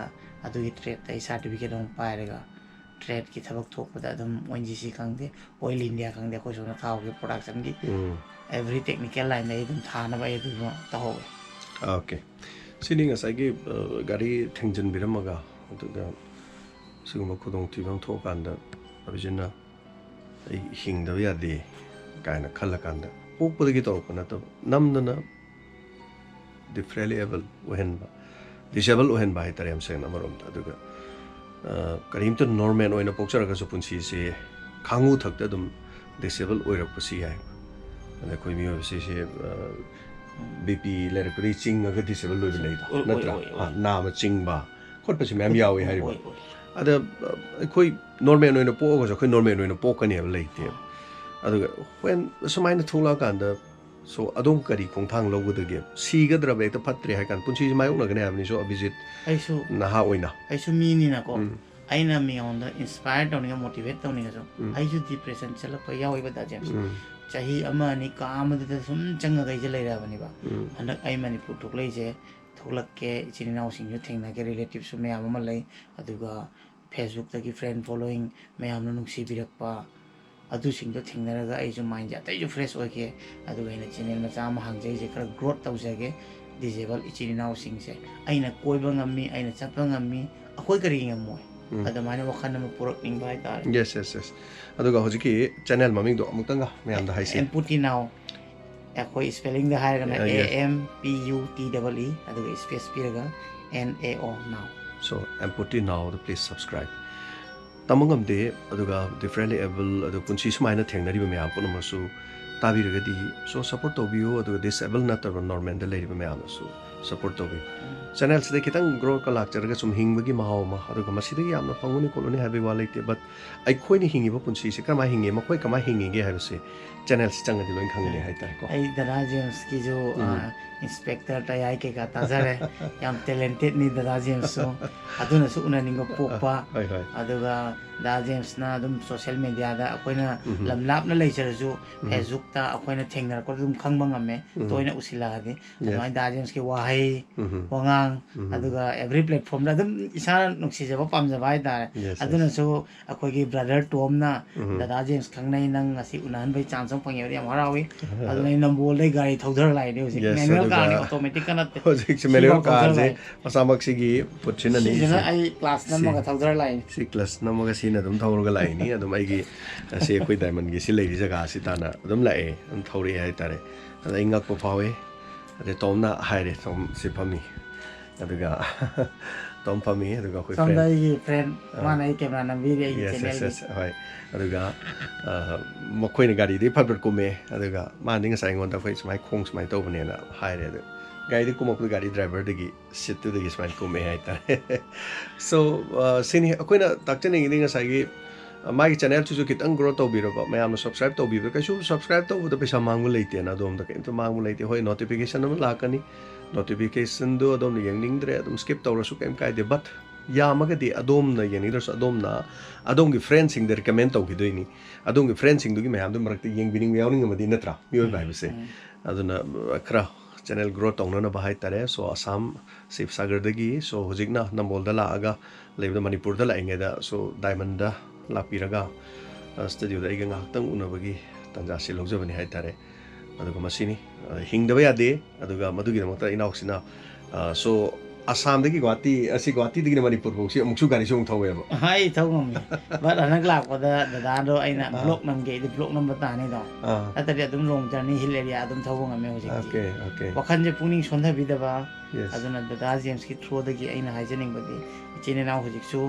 ꯑꯗꯨꯒꯤ tradeꯇ ꯑꯩ certificate ꯑꯃ ꯄꯥꯏꯔꯒ tradeꯀꯤ ꯊꯕꯛ ꯊꯣꯛꯄꯗ ꯑꯗꯨꯝ O N G C ꯈꯪꯗꯦ, Oil India ꯈꯪꯗꯦ, ꯑꯩꯈꯣꯏ ꯁꯣꯝꯗ ꯊꯥꯎꯒꯤ productionꯒꯤ ꯎꯝ. every technical lineꯗ ꯑꯩ ꯑꯗꯨꯝ ꯊꯥꯅꯕ ꯑꯩ ꯑꯗꯨꯃ ꯇꯧꯍꯧꯋꯦ꯫ Okay. ꯁꯤꯅꯤ ꯉꯁꯥꯏꯒꯤ, ꯑ, ꯒꯥꯔꯤ ꯊꯦꯡꯖꯤꯟꯕꯤꯔꯝꯃꯒ, ꯑꯗꯨꯒ ꯁꯤꯒꯨꯝꯕ ꯈꯨꯗꯣꯡꯊꯤꯕ ꯑꯃ ꯊꯣꯛꯑꯀꯥꯟꯗ ꯑꯕꯤꯖꯤꯠꯅ "ꯑꯩ ꯍꯤꯡꯗꯕ ꯌꯥꯗꯦ" ꯀꯥꯏꯅ ꯈꯜꯂꯀꯥꯟꯗ ꯄꯣꯛꯄꯗꯒꯤ ꯇꯧꯔꯛꯄ ꯅꯠꯇꯕ, ꯅꯝꯗꯅ differently able ꯑꯣꯏꯍꯟꯕ, disable ꯑꯣꯏꯍꯟꯕ ꯍꯥꯏꯇꯥꯔꯦ, ꯌꯥꯝ ꯁꯦꯡꯅ ꯑꯃꯔꯣꯝꯗ꯫ ꯑꯗꯨꯒ, ꯑ, ꯀꯔꯤꯝꯇ normal ꯑꯣꯏꯅ ꯄꯣꯛꯆꯔꯒꯁꯨ ꯄꯨꯟꯁꯤꯁꯦ ꯈꯥꯡꯉꯨ ꯊꯛꯇ ꯑꯗꯨꯝ disable ꯑꯣꯏꯔꯛꯄꯁꯨ ꯌꯥꯏ꯫ ꯑꯗ ꯑꯩꯈꯣꯏ ꯃꯤꯑꯣꯏꯕꯁꯤꯁꯦ, ꯑ, B P ꯂꯩꯔꯛꯄꯗꯒꯤ ꯆꯤꯡꯉꯒ disable ꯑꯣꯏꯕ ꯂꯩꯗꯣ, ꯑꯣꯏ, ꯑꯣꯏ, ꯅꯠꯇ꯭ꯔꯥ? ꯑꯣꯏ, ꯑꯣꯏ꯫ ꯑ, ꯅꯥꯕ ꯆꯤꯡꯕ ꯈꯣꯠꯄꯁꯤ ꯃꯌꯥꯝ ꯌꯥꯎꯏ ꯍꯥꯏꯔꯤꯕ꯫ ꯑꯣꯏ, ꯑꯣꯏ꯫ ꯑꯗ, ꯑ, ꯑꯩꯈꯣꯏ normal ꯑꯣꯏꯅ ꯄꯣꯛꯑꯒꯁꯨ ꯑꯩꯈꯣꯏ normal ꯑꯣꯏꯅ ꯄꯣꯛꯀꯅꯦꯕ ꯂꯩꯇꯦꯕ꯫ ꯑꯗꯨꯒ when ꯁꯨꯃꯥꯏꯅ ꯊꯣꯛꯂꯛꯑꯀꯥꯟꯗ, so ꯑꯗꯣꯝ ꯀꯔꯤ ꯈꯣꯡꯊꯥꯡ ꯂꯧꯒꯗꯒꯦ? ꯁꯤꯒꯗ꯭ꯔꯕ ꯍꯦꯛꯇ ꯐꯠꯇ꯭ꯔꯦ ꯍꯥꯏ ꯀꯥꯟꯗ ꯄꯨꯟꯁꯤꯁꯤ ꯃꯥꯌꯣꯛꯅꯒꯅꯤ ꯍꯥꯏꯕꯅꯤ꯫ So ꯑꯕꯤꯖꯤꯠ ꯑꯩꯁꯨ, ꯅꯍꯥ ꯑꯣꯏꯅ꯫ ꯑꯩꯁꯨ ꯃꯤꯅꯤꯅꯀꯣ, ꯎꯝ. ꯑꯩꯅ ꯃꯤꯉꯣꯟꯗ inspire ꯇꯧꯅꯤꯡꯉ, motivate ꯇꯧꯅꯤꯡꯉꯁꯨ, ꯎꯝ. ꯑꯩꯁꯨ depression ꯆꯠꯂꯛꯄ ꯌꯥꯎꯋꯦꯕ, ꯗꯥ ꯖꯦꯝꯁ꯫ ꯎꯝ. ꯆꯍꯤ ꯑꯃ ꯑꯅꯤ ꯀꯥ ꯑꯃꯗꯨꯗ ꯁꯨꯝ ꯆꯪꯉꯒ ꯑꯩꯁꯦ ꯂꯩꯔꯛꯑꯕꯅꯦꯕ꯫ ꯎꯝ. ꯍꯟꯗꯛ ꯑꯩ ꯃꯅꯤꯄꯨꯔ ꯊꯣꯛꯂꯛꯏꯁꯦ, ꯊꯣꯛꯂꯛꯀꯦ, ꯏꯆꯤꯟ ꯏꯅꯥꯎꯁꯤꯡꯁꯨ ꯊꯦꯡꯅꯒꯦ, relative ꯁꯨ ꯃꯌꯥꯝ ꯑꯃ ꯂꯩ, ꯑꯗꯨꯒ Facebook ꯇꯒꯤ friend following ꯃꯌꯥꯝꯅ ꯅꯨꯡꯁꯤꯕꯤꯔꯛꯄ, ꯑꯗꯨꯁꯤꯡꯗꯣ ꯊꯦꯡꯅꯔꯒ ꯑꯩꯁꯨ mind ꯁꯦ ꯑꯇꯩꯁꯨ fresh ꯑꯣꯏꯈꯤ꯫ ꯑꯗꯨꯒ ꯑꯩꯅ channel ꯃꯆꯥ ꯑꯃ ꯍꯥꯡꯖꯩꯁꯦ, ꯈꯔ growth ꯇꯧꯖꯒꯦ꯫ Disable ꯏꯆꯤꯟ ꯏꯅꯥꯎꯁꯤꯡꯁꯦ ꯑꯩꯅ ꯀꯣꯏꯕ ꯉꯝꯃꯤ, ꯑꯩꯅ ꯆꯠꯄ ꯉꯝꯃꯤ, ꯑꯩꯈꯣꯏ ꯀꯔꯤ ꯉꯝꯃꯣꯏ? ꯎꯝ. ꯑꯗꯨꯃꯥꯏꯅ ꯋꯥꯈꯜ ꯑꯃ ꯄꯨꯔꯛꯅꯤꯡꯕ ꯍꯥꯏꯇꯥꯔꯦ꯫ Yes, yes, yes. ꯑꯗꯨꯒ ꯍꯧꯖꯤꯛꯀꯤ channel ꯃꯃꯤꯡꯗꯣ ꯑꯃꯨꯛꯇꯪꯒ ꯃꯌꯥꯝꯗ ꯍꯥꯏꯁꯤ꯫ Empty Now꯫ ꯑꯩꯈꯣꯏ spelling ꯗ ꯍꯥꯏꯔꯒꯅ ꯑ, yes. A M P U T E E, ꯑꯗꯨꯒ space ꯄꯤꯔꯒ N A O, Now꯫ So, Empty Now the please subscribe. ꯇꯝꯕ ꯉꯝꯗꯦ, ꯑꯗꯨꯒ differently able, ꯑꯗꯨ ꯄꯨꯟꯁꯤ ꯁꯨꯃꯥꯏꯅ ꯊꯦꯡꯅꯔꯤꯕ ꯃꯌꯥꯝ ꯄꯨꯝꯅꯃꯛꯁꯨ ꯇꯥꯕꯤꯔꯒꯗꯤ, so support ꯇꯧꯕꯤꯌꯨ, ꯑꯗꯨꯒ disable ꯅꯠꯇꯕ normal ꯗ ꯂꯩꯔꯤꯕ ꯃꯌꯥꯝꯅꯁꯨ ꯁꯞꯄꯣꯔꯠ ꯇꯧꯕꯤꯌꯨ꯫ ꯆꯦꯅꯦꯜꯁꯤꯗ ꯈꯤꯇꯪ ꯒ꯭ꯔꯣꯠꯀ ꯂꯥꯛꯆꯔꯒꯁꯨ ꯍꯤꯡꯕꯒꯤ ꯃꯍꯥꯎ ꯑꯃ, ꯑꯗꯨꯒ ꯃꯁꯤꯗꯒꯤ ꯌꯥꯝꯅ ꯐꯪꯒꯅꯤ ꯈꯣꯠꯂꯅꯤ ꯍꯥꯏꯕꯒꯤ ꯋꯥ ꯂꯩꯇꯦ, ꯕꯠ ꯑꯩꯈꯣꯏꯅ ꯍꯤꯡꯉꯤꯕ ꯄꯨꯟꯁꯤꯁꯦ ꯀꯔꯝꯍꯥꯏꯅ ꯍꯤꯡꯉꯤ, ꯃꯈꯣꯏ ꯀꯃꯥꯏꯅ ꯍꯤꯡꯉꯤꯒꯦ ꯍꯥꯏꯕꯁꯦ ꯆꯦꯅꯦꯜꯁꯤ ꯆꯪꯉꯗꯤ ꯂꯣꯏꯅ ꯈꯪꯒꯅꯤ ꯍꯥꯏꯇꯥꯔꯦꯀꯣ꯫ ꯑꯩ ꯗꯗꯥ ꯖꯦꯝꯁꯀꯤꯁꯨ ꯏꯟꯁꯄꯦꯛꯇꯔ ꯇꯌꯥꯏ ꯀꯩꯀꯥ ꯇꯥꯖꯔꯦ꯫ ꯌꯥꯝ ꯇꯦꯂꯦꯟꯇꯦꯠꯅꯤ ꯗꯗꯥ ꯖꯦꯝꯁꯁꯨ꯫ ꯑꯗꯨꯅꯁꯨ ꯎꯅꯅꯤꯡꯕ ꯄꯣꯛꯄ꯫ ꯍꯣꯏ, ꯍꯣꯏ꯫ ꯑꯗꯨꯒ ꯗꯗꯥ ꯖꯦꯝꯁꯅ ꯑꯗꯨꯝ ꯁꯣꯁꯦꯜ ꯃꯦꯗꯤꯌꯥꯗ ꯑꯩꯈꯣꯏꯅ ꯂꯝ ꯂꯥꯞꯅ ꯂꯩꯖꯔꯁꯨ ꯐꯦꯁꯕꯨꯛꯇ ꯑꯩꯈꯣꯏꯅ ꯊꯦꯡꯅꯔꯛꯄꯗ ꯑꯗꯨꯝ ꯈꯪꯕ ꯉꯝꯃꯦ, ꯇꯣꯏꯅ ꯎꯁꯤꯜꯂꯛꯑꯗꯤ꯫ ꯑꯗꯨꯃꯥꯏꯅ ꯗꯗꯥ ꯖꯦꯝꯁꯀꯤ ꯋꯥꯍꯩ, ꯋꯥꯉꯥꯡ, ꯑꯗꯨꯒ ꯑꯦꯕ꯭ꯔꯤ ꯄ꯭ꯂꯦꯠꯐꯣꯝꯗ ꯑꯗꯨꯝ ꯏꯁꯥꯅ ꯅꯨꯡꯁꯤꯖꯕ ꯄꯥꯝꯖꯕ ꯍꯥꯏꯇꯥꯔꯦ꯫ Yes, yes. ꯑꯗꯨꯅꯁꯨ ꯑꯩꯈꯣꯏꯒꯤ ꯕ꯭ꯔꯗꯔ ꯇꯣꯝꯅ ꯗꯗꯥ ꯖꯦꯝꯁ ꯈꯪꯅꯩ, ꯅꯪ ꯉꯁꯤ ꯎꯅꯍꯟꯕꯒꯤ ꯆꯥꯟꯁ ꯑꯃ ꯐꯪꯉꯦꯕꯗꯤ ꯌꯥꯝ ꯍꯔꯥꯎꯏ꯫ ꯑꯗꯨꯅ ꯑꯩ ꯅꯝꯕꯣꯜꯗꯩ ꯒꯥꯔꯤ ꯊꯧꯊꯔ ꯂꯥꯛꯏꯅꯦ ꯍꯧꯖꯤꯛ꯫ Yes, ꯃꯦꯅꯨꯋꯦꯜ ꯑꯗꯨꯒ ꯀꯥꯔꯅꯤ, ꯑꯣꯇꯣꯃꯦꯇꯤꯛꯀ ꯅꯠꯇꯦ꯫ ꯍꯧꯖꯤꯛꯁꯦ ꯁꯤꯐꯥꯎ ꯃꯦꯅꯨꯋꯦꯜ ꯊꯧꯊꯔ ꯀꯥꯔꯁꯦ ꯂꯥꯛꯏ꯫ ꯃꯁꯥꯃꯛꯁꯤꯒꯤ ꯄꯣꯠꯁꯤꯅꯅꯤ꯫ ꯁꯤꯁꯤꯅ ꯁꯤ- ꯑꯩ ꯀ꯭ꯂꯥꯁ ꯅꯝꯃꯒ ꯊꯧꯊꯔ ꯂꯥꯛꯏꯅꯤ꯫ ꯁꯤ ꯀ꯭ꯂꯁ ꯅꯝꯃꯒ ꯁꯤꯅ ꯑꯗꯨꯝ ꯊꯧꯔꯒ ꯂꯥꯛꯏꯅꯤ꯫ ꯑꯗꯨꯝ ꯑꯩꯒꯤ, ꯑꯁꯤ ꯑꯩꯈꯣꯏ ꯗꯥꯏꯃꯟꯒꯤ ꯁꯤ ꯂꯩꯔꯤ ꯖꯒꯥꯁꯤ ꯇꯥꯅ ꯑꯗꯨꯝ ꯂꯥꯛꯑꯦ, ꯑꯗꯨꯝ ꯊꯧꯔꯛꯑꯦ ꯍꯥꯏꯇꯥꯔꯦ꯫ ꯑꯗ ꯑꯩ ꯉꯛꯄ ꯐꯥꯎꯋꯦ꯫ ꯑꯗꯩ ꯇꯣꯝꯅ ꯍꯥꯏꯔꯦ, "ꯇꯣꯝ ꯁꯤ ꯐꯝꯃꯤ", ꯑꯗꯨꯒ ꯇꯣꯝ ꯐꯝꯃꯤ, ꯑꯗꯨꯒ ꯑꯩꯈꯣꯏ ꯁꯣꯝꯗ friend ꯑꯩꯒꯤ ꯐ꯭ꯔꯦꯟ, ꯃꯥꯅ ꯑꯩ ꯀꯦꯃꯦꯔꯥ ꯅꯝꯕꯤꯔꯤ ꯑꯩꯒꯤ Yes, yes, ꯆꯦꯅꯦꯜꯒꯤ꯫ Yes, ꯍꯣꯏ꯫ ꯑꯗꯨꯒ, ꯑ, ꯃꯈꯣꯏꯅ ꯒꯥꯔꯤꯗꯒꯤ ꯐꯠ ꯐꯠ ꯀꯨꯝꯃꯦ, ꯑꯗꯨꯒ ꯃꯥꯅꯗꯤ ꯉꯁꯥꯏ ꯑꯩꯉꯣꯟꯗ ꯑꯩꯈꯣꯏ ꯁꯨꯃꯥꯏꯅ ꯈꯣꯡ ꯁꯨꯃꯥꯏꯅ ꯇꯧꯕꯅꯦꯅ ꯍꯥꯏꯔꯦ꯫ ꯑꯗꯨ ꯒꯥꯔꯤꯗꯒꯤ ꯀꯨꯝꯃꯛꯄꯗ ꯒꯥꯔꯤ ꯗ꯭ꯔꯥꯏꯚꯔꯗꯒꯤ ꯁꯤꯠꯇꯨꯗꯒꯤ ꯁꯨꯃꯥꯏꯅ ꯀꯨꯝꯃꯛꯑꯦ ꯍꯥꯏꯇꯥꯔꯦ꯫ So, ꯑ, ꯁꯤꯅꯤ ꯑꯩꯈꯣꯏꯅ ꯇꯥꯛꯆꯅꯤꯡꯉꯤꯗꯤ ꯉꯁꯥꯏꯒꯤ, ꯑ, ꯃꯥꯒꯤ ꯆꯦꯅꯦꯜꯁꯤꯁꯨ ꯈꯤꯇꯪ ꯒ꯭ꯔꯣ ꯇꯧꯕꯤꯔꯕ, ꯃꯌꯥꯝꯅ ꯁꯕꯁꯀ꯭ꯔꯥꯏꯕ ꯇꯧꯕꯤꯕ, ꯀꯩꯁꯨ ꯁꯕꯁꯀ꯭ꯔꯥꯏꯕ ꯇꯧꯕꯗ ꯄꯩꯁꯥ ꯃꯥꯡꯕ ꯂꯩꯇꯦꯅ, ꯑꯗꯣꯝꯗ ꯀꯩꯝꯇ ꯃꯥꯡꯕ ꯂꯩꯇꯦ꯫ ꯍꯣꯏ, ꯅꯣꯇꯤꯐꯤꯀꯦꯁꯟ ꯑꯃ ꯂꯥꯛꯀꯅꯤ, ꯅꯣꯇꯤꯐꯤꯀꯦꯁꯟꯗꯣ ꯑꯗꯣꯝꯅ ꯌꯦꯡꯅꯤꯡꯗ꯭ꯔꯦ ꯑꯗꯨꯝ ꯁ꯭ꯀꯤꯞ ꯇꯧꯔꯁꯨ ꯀꯩꯝ ꯀꯥꯏꯗꯦ, ꯕꯠ ꯌꯥꯝꯃꯒꯗꯤ ꯑꯗꯣꯝꯅ ꯌꯦꯡꯅꯤꯡꯗ꯭ꯔꯁꯨ ꯑꯗꯣꯝꯅ ꯑꯗꯣꯝꯒꯤ ꯐ꯭ꯔꯦꯟꯁꯤꯡꯗ ꯔꯤꯀꯃꯦꯟ ꯇꯧꯈꯤꯗꯣꯏꯅꯤ꯫ ꯑꯗꯣꯝꯒꯤ ꯐ꯭ꯔꯦꯟꯁꯤꯡꯗꯨꯒꯤ ꯃꯌꯥꯝꯗꯨ ꯃꯔꯛꯇ ꯌꯦꯡꯕꯤꯅꯤꯡꯕ ꯌꯥꯎꯅꯤꯡꯉꯝꯃꯗꯤ, ꯅꯠꯇ꯭ꯔꯥ, ꯃꯤꯑꯣꯏꯕ ꯍꯥꯏꯕꯁꯦ꯫ ꯑꯗꯨꯅ, ꯑ, ꯈꯔ ꯆꯦꯅꯦꯜ ꯒ꯭ꯔꯣ ꯇꯧꯅꯅꯕ ꯍꯥꯏꯇꯥꯔꯦ꯫ So, ꯑꯁꯥꯝ ꯁꯤꯕꯁꯥꯒꯔꯗꯒꯤ, so, ꯍꯧꯖꯤꯛꯅ ꯅꯝꯕꯣꯜꯗ ꯂꯥꯛꯑꯒ ꯂꯩꯕꯗ, ꯃꯅꯤꯄꯨꯔꯗ ꯂꯥꯛꯏꯉꯩꯗ, so, ꯗꯥꯏꯃꯟꯗ ꯂꯥꯛꯄꯤꯔꯒ, ꯑ, ꯁ꯭ꯇꯨꯗꯤꯑꯣꯗ ꯑꯩꯒ ꯉꯥꯏꯍꯥꯛꯇꯪ ꯎꯅꯕꯒꯤ ꯇꯥꯟꯖꯥꯁꯤ ꯂꯧꯖꯕꯅꯤ ꯍꯥꯏꯇꯥꯔꯦ꯫ ꯑꯗꯨꯒ ꯃꯁꯤꯅꯤ, ꯑ, ꯍꯤꯡꯗꯕ ꯌꯥꯗꯦ꯫ ꯑꯗꯨꯒ ꯃꯗꯨꯒꯤꯗꯃꯛꯇ ꯏꯅꯥꯎꯁꯤꯅ, ꯑ, so, ꯑꯁꯥꯝꯗꯒꯤ ꯒꯨꯍꯥꯇꯤ, ꯑꯁꯤ ꯒꯨꯍꯥꯇꯤꯗꯒꯤꯅ ꯃꯅꯤꯄꯨꯔ ꯐꯥꯎꯁꯤ ꯑꯃꯨꯛꯁꯨ ꯒꯥꯔꯤꯁꯤ ꯑꯃꯨꯛ ꯊꯧꯋꯦꯕ꯫ ꯑꯩ ꯊꯧ ꯉꯝꯃꯤ꯫ ꯕꯠ ꯍꯟꯗꯛ ꯂꯥꯛꯄꯗ ꯗꯗꯥꯗꯣ ꯑꯩꯅ ꯕ꯭ꯂꯣꯛ ꯅꯝꯒꯦ, ꯑꯩꯗꯤ ꯕ꯭ꯂꯣꯛ ꯅꯝꯕ ꯇꯥꯅꯤꯗꯣ꯫ ꯑꯥ꯫ ꯅꯠꯇ꯭ꯔꯗꯤ ꯑꯗꯨꯝ ꯂꯣꯡ ꯖꯔꯅꯤ ꯍꯤꯜ ꯑꯦꯔꯤꯌꯥ ꯑꯗꯨꯝ ꯊꯧꯕ ꯉꯝꯃꯦ ꯍꯧꯖꯤꯛꯇꯤ꯫ Okay, okay. ꯋꯥꯈꯜꯁꯦ ꯄꯨꯛꯅꯤꯡ ꯁꯣꯟꯊꯕꯤꯗꯕ꯫ Yes. ꯑꯗꯨꯅ ꯗꯗꯥ ꯖꯦꯝꯁꯀꯤ ꯊ꯭ꯔꯨꯗꯒꯤ ꯑꯩꯅ ꯍꯥꯏꯖꯅꯤꯡꯕꯗꯤ, ꯏꯆꯤꯟ ꯏꯅꯥꯎ ꯍꯧꯖꯤꯛꯁꯨ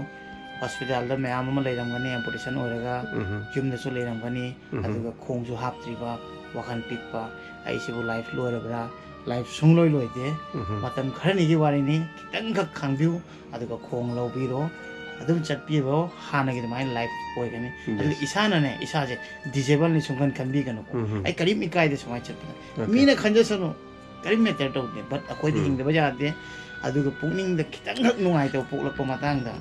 ꯍꯣꯁꯄꯤꯇꯥꯜꯗ ꯃꯌꯥꯝ ꯑꯃ ꯂꯩꯔꯝꯒꯅꯤ, ꯑꯦꯝꯄꯨꯇꯦꯁꯟ ꯑꯣꯏꯔꯒ ꯎꯝꯍꯨꯝ꯫ ꯌꯨꯝꯗꯁꯨ ꯂꯩꯔꯝꯒꯅꯤ, ꯎꯝꯍꯨꯝ꯫ ꯑꯗꯨꯒ ꯈꯣꯡꯁꯨ ꯍꯥꯞꯇ꯭ꯔꯤꯕ, ꯋꯥꯈꯜ ꯄꯤꯛꯄ, ꯑꯩꯁꯤꯕꯨ ꯂꯥꯏꯐ ꯂꯣꯏꯔꯕ꯭ꯔꯥ, ꯂꯥꯏꯐ ꯁꯨꯡꯂꯣꯏ ꯂꯣꯏꯗꯦ꯫ ꯃꯇꯝ ꯈꯔꯅꯤꯒꯤ ꯋꯥꯔꯤꯅꯤ, ꯈꯤꯇꯪꯈꯛ ꯈꯥꯡꯕꯤꯌꯨ, ꯑꯗꯨꯒ ꯈꯣꯡ ꯂꯧꯕꯤꯔꯣ, ꯑꯗꯨꯝ ꯆꯠꯄꯤꯔꯣ, ꯍꯥꯟꯅꯒꯤ ꯑꯗꯨꯃꯥꯏꯅ ꯂꯥꯏꯐ ꯑꯣꯏꯒꯅꯤ꯫ ꯑꯗꯨꯒ ꯏꯁꯥꯅꯅꯦ, ꯏꯁꯥꯁꯦ ꯗꯤꯖꯦꯕꯜꯅꯤ ꯁꯨꯡꯈꯟ ꯈꯟꯕꯤꯒꯅꯨꯀꯣ꯫ ꯑꯩ ꯀꯔꯤꯝ ꯏꯀꯥꯏꯗꯦ ꯁꯨꯃꯥꯏꯅ ꯆꯠꯄꯗ꯫ ꯃꯤꯅ ꯈꯟꯖꯁꯅꯨ, ꯀꯔꯤꯝ ꯃꯦꯇꯔ ꯇꯧꯗꯦ꯫ ꯕꯠ ꯑꯩꯈꯣꯏꯗꯤ ꯍꯤꯡꯗꯕ ꯌꯥꯗꯦ꯫ ꯑꯗꯨꯒ ꯄꯨꯛꯅꯤꯡꯗ ꯈꯤꯇꯪꯈꯛ ꯅꯨꯡꯉꯥꯏꯇꯕ ꯄꯣꯛꯂꯛꯄ ꯃꯇꯥꯡꯗ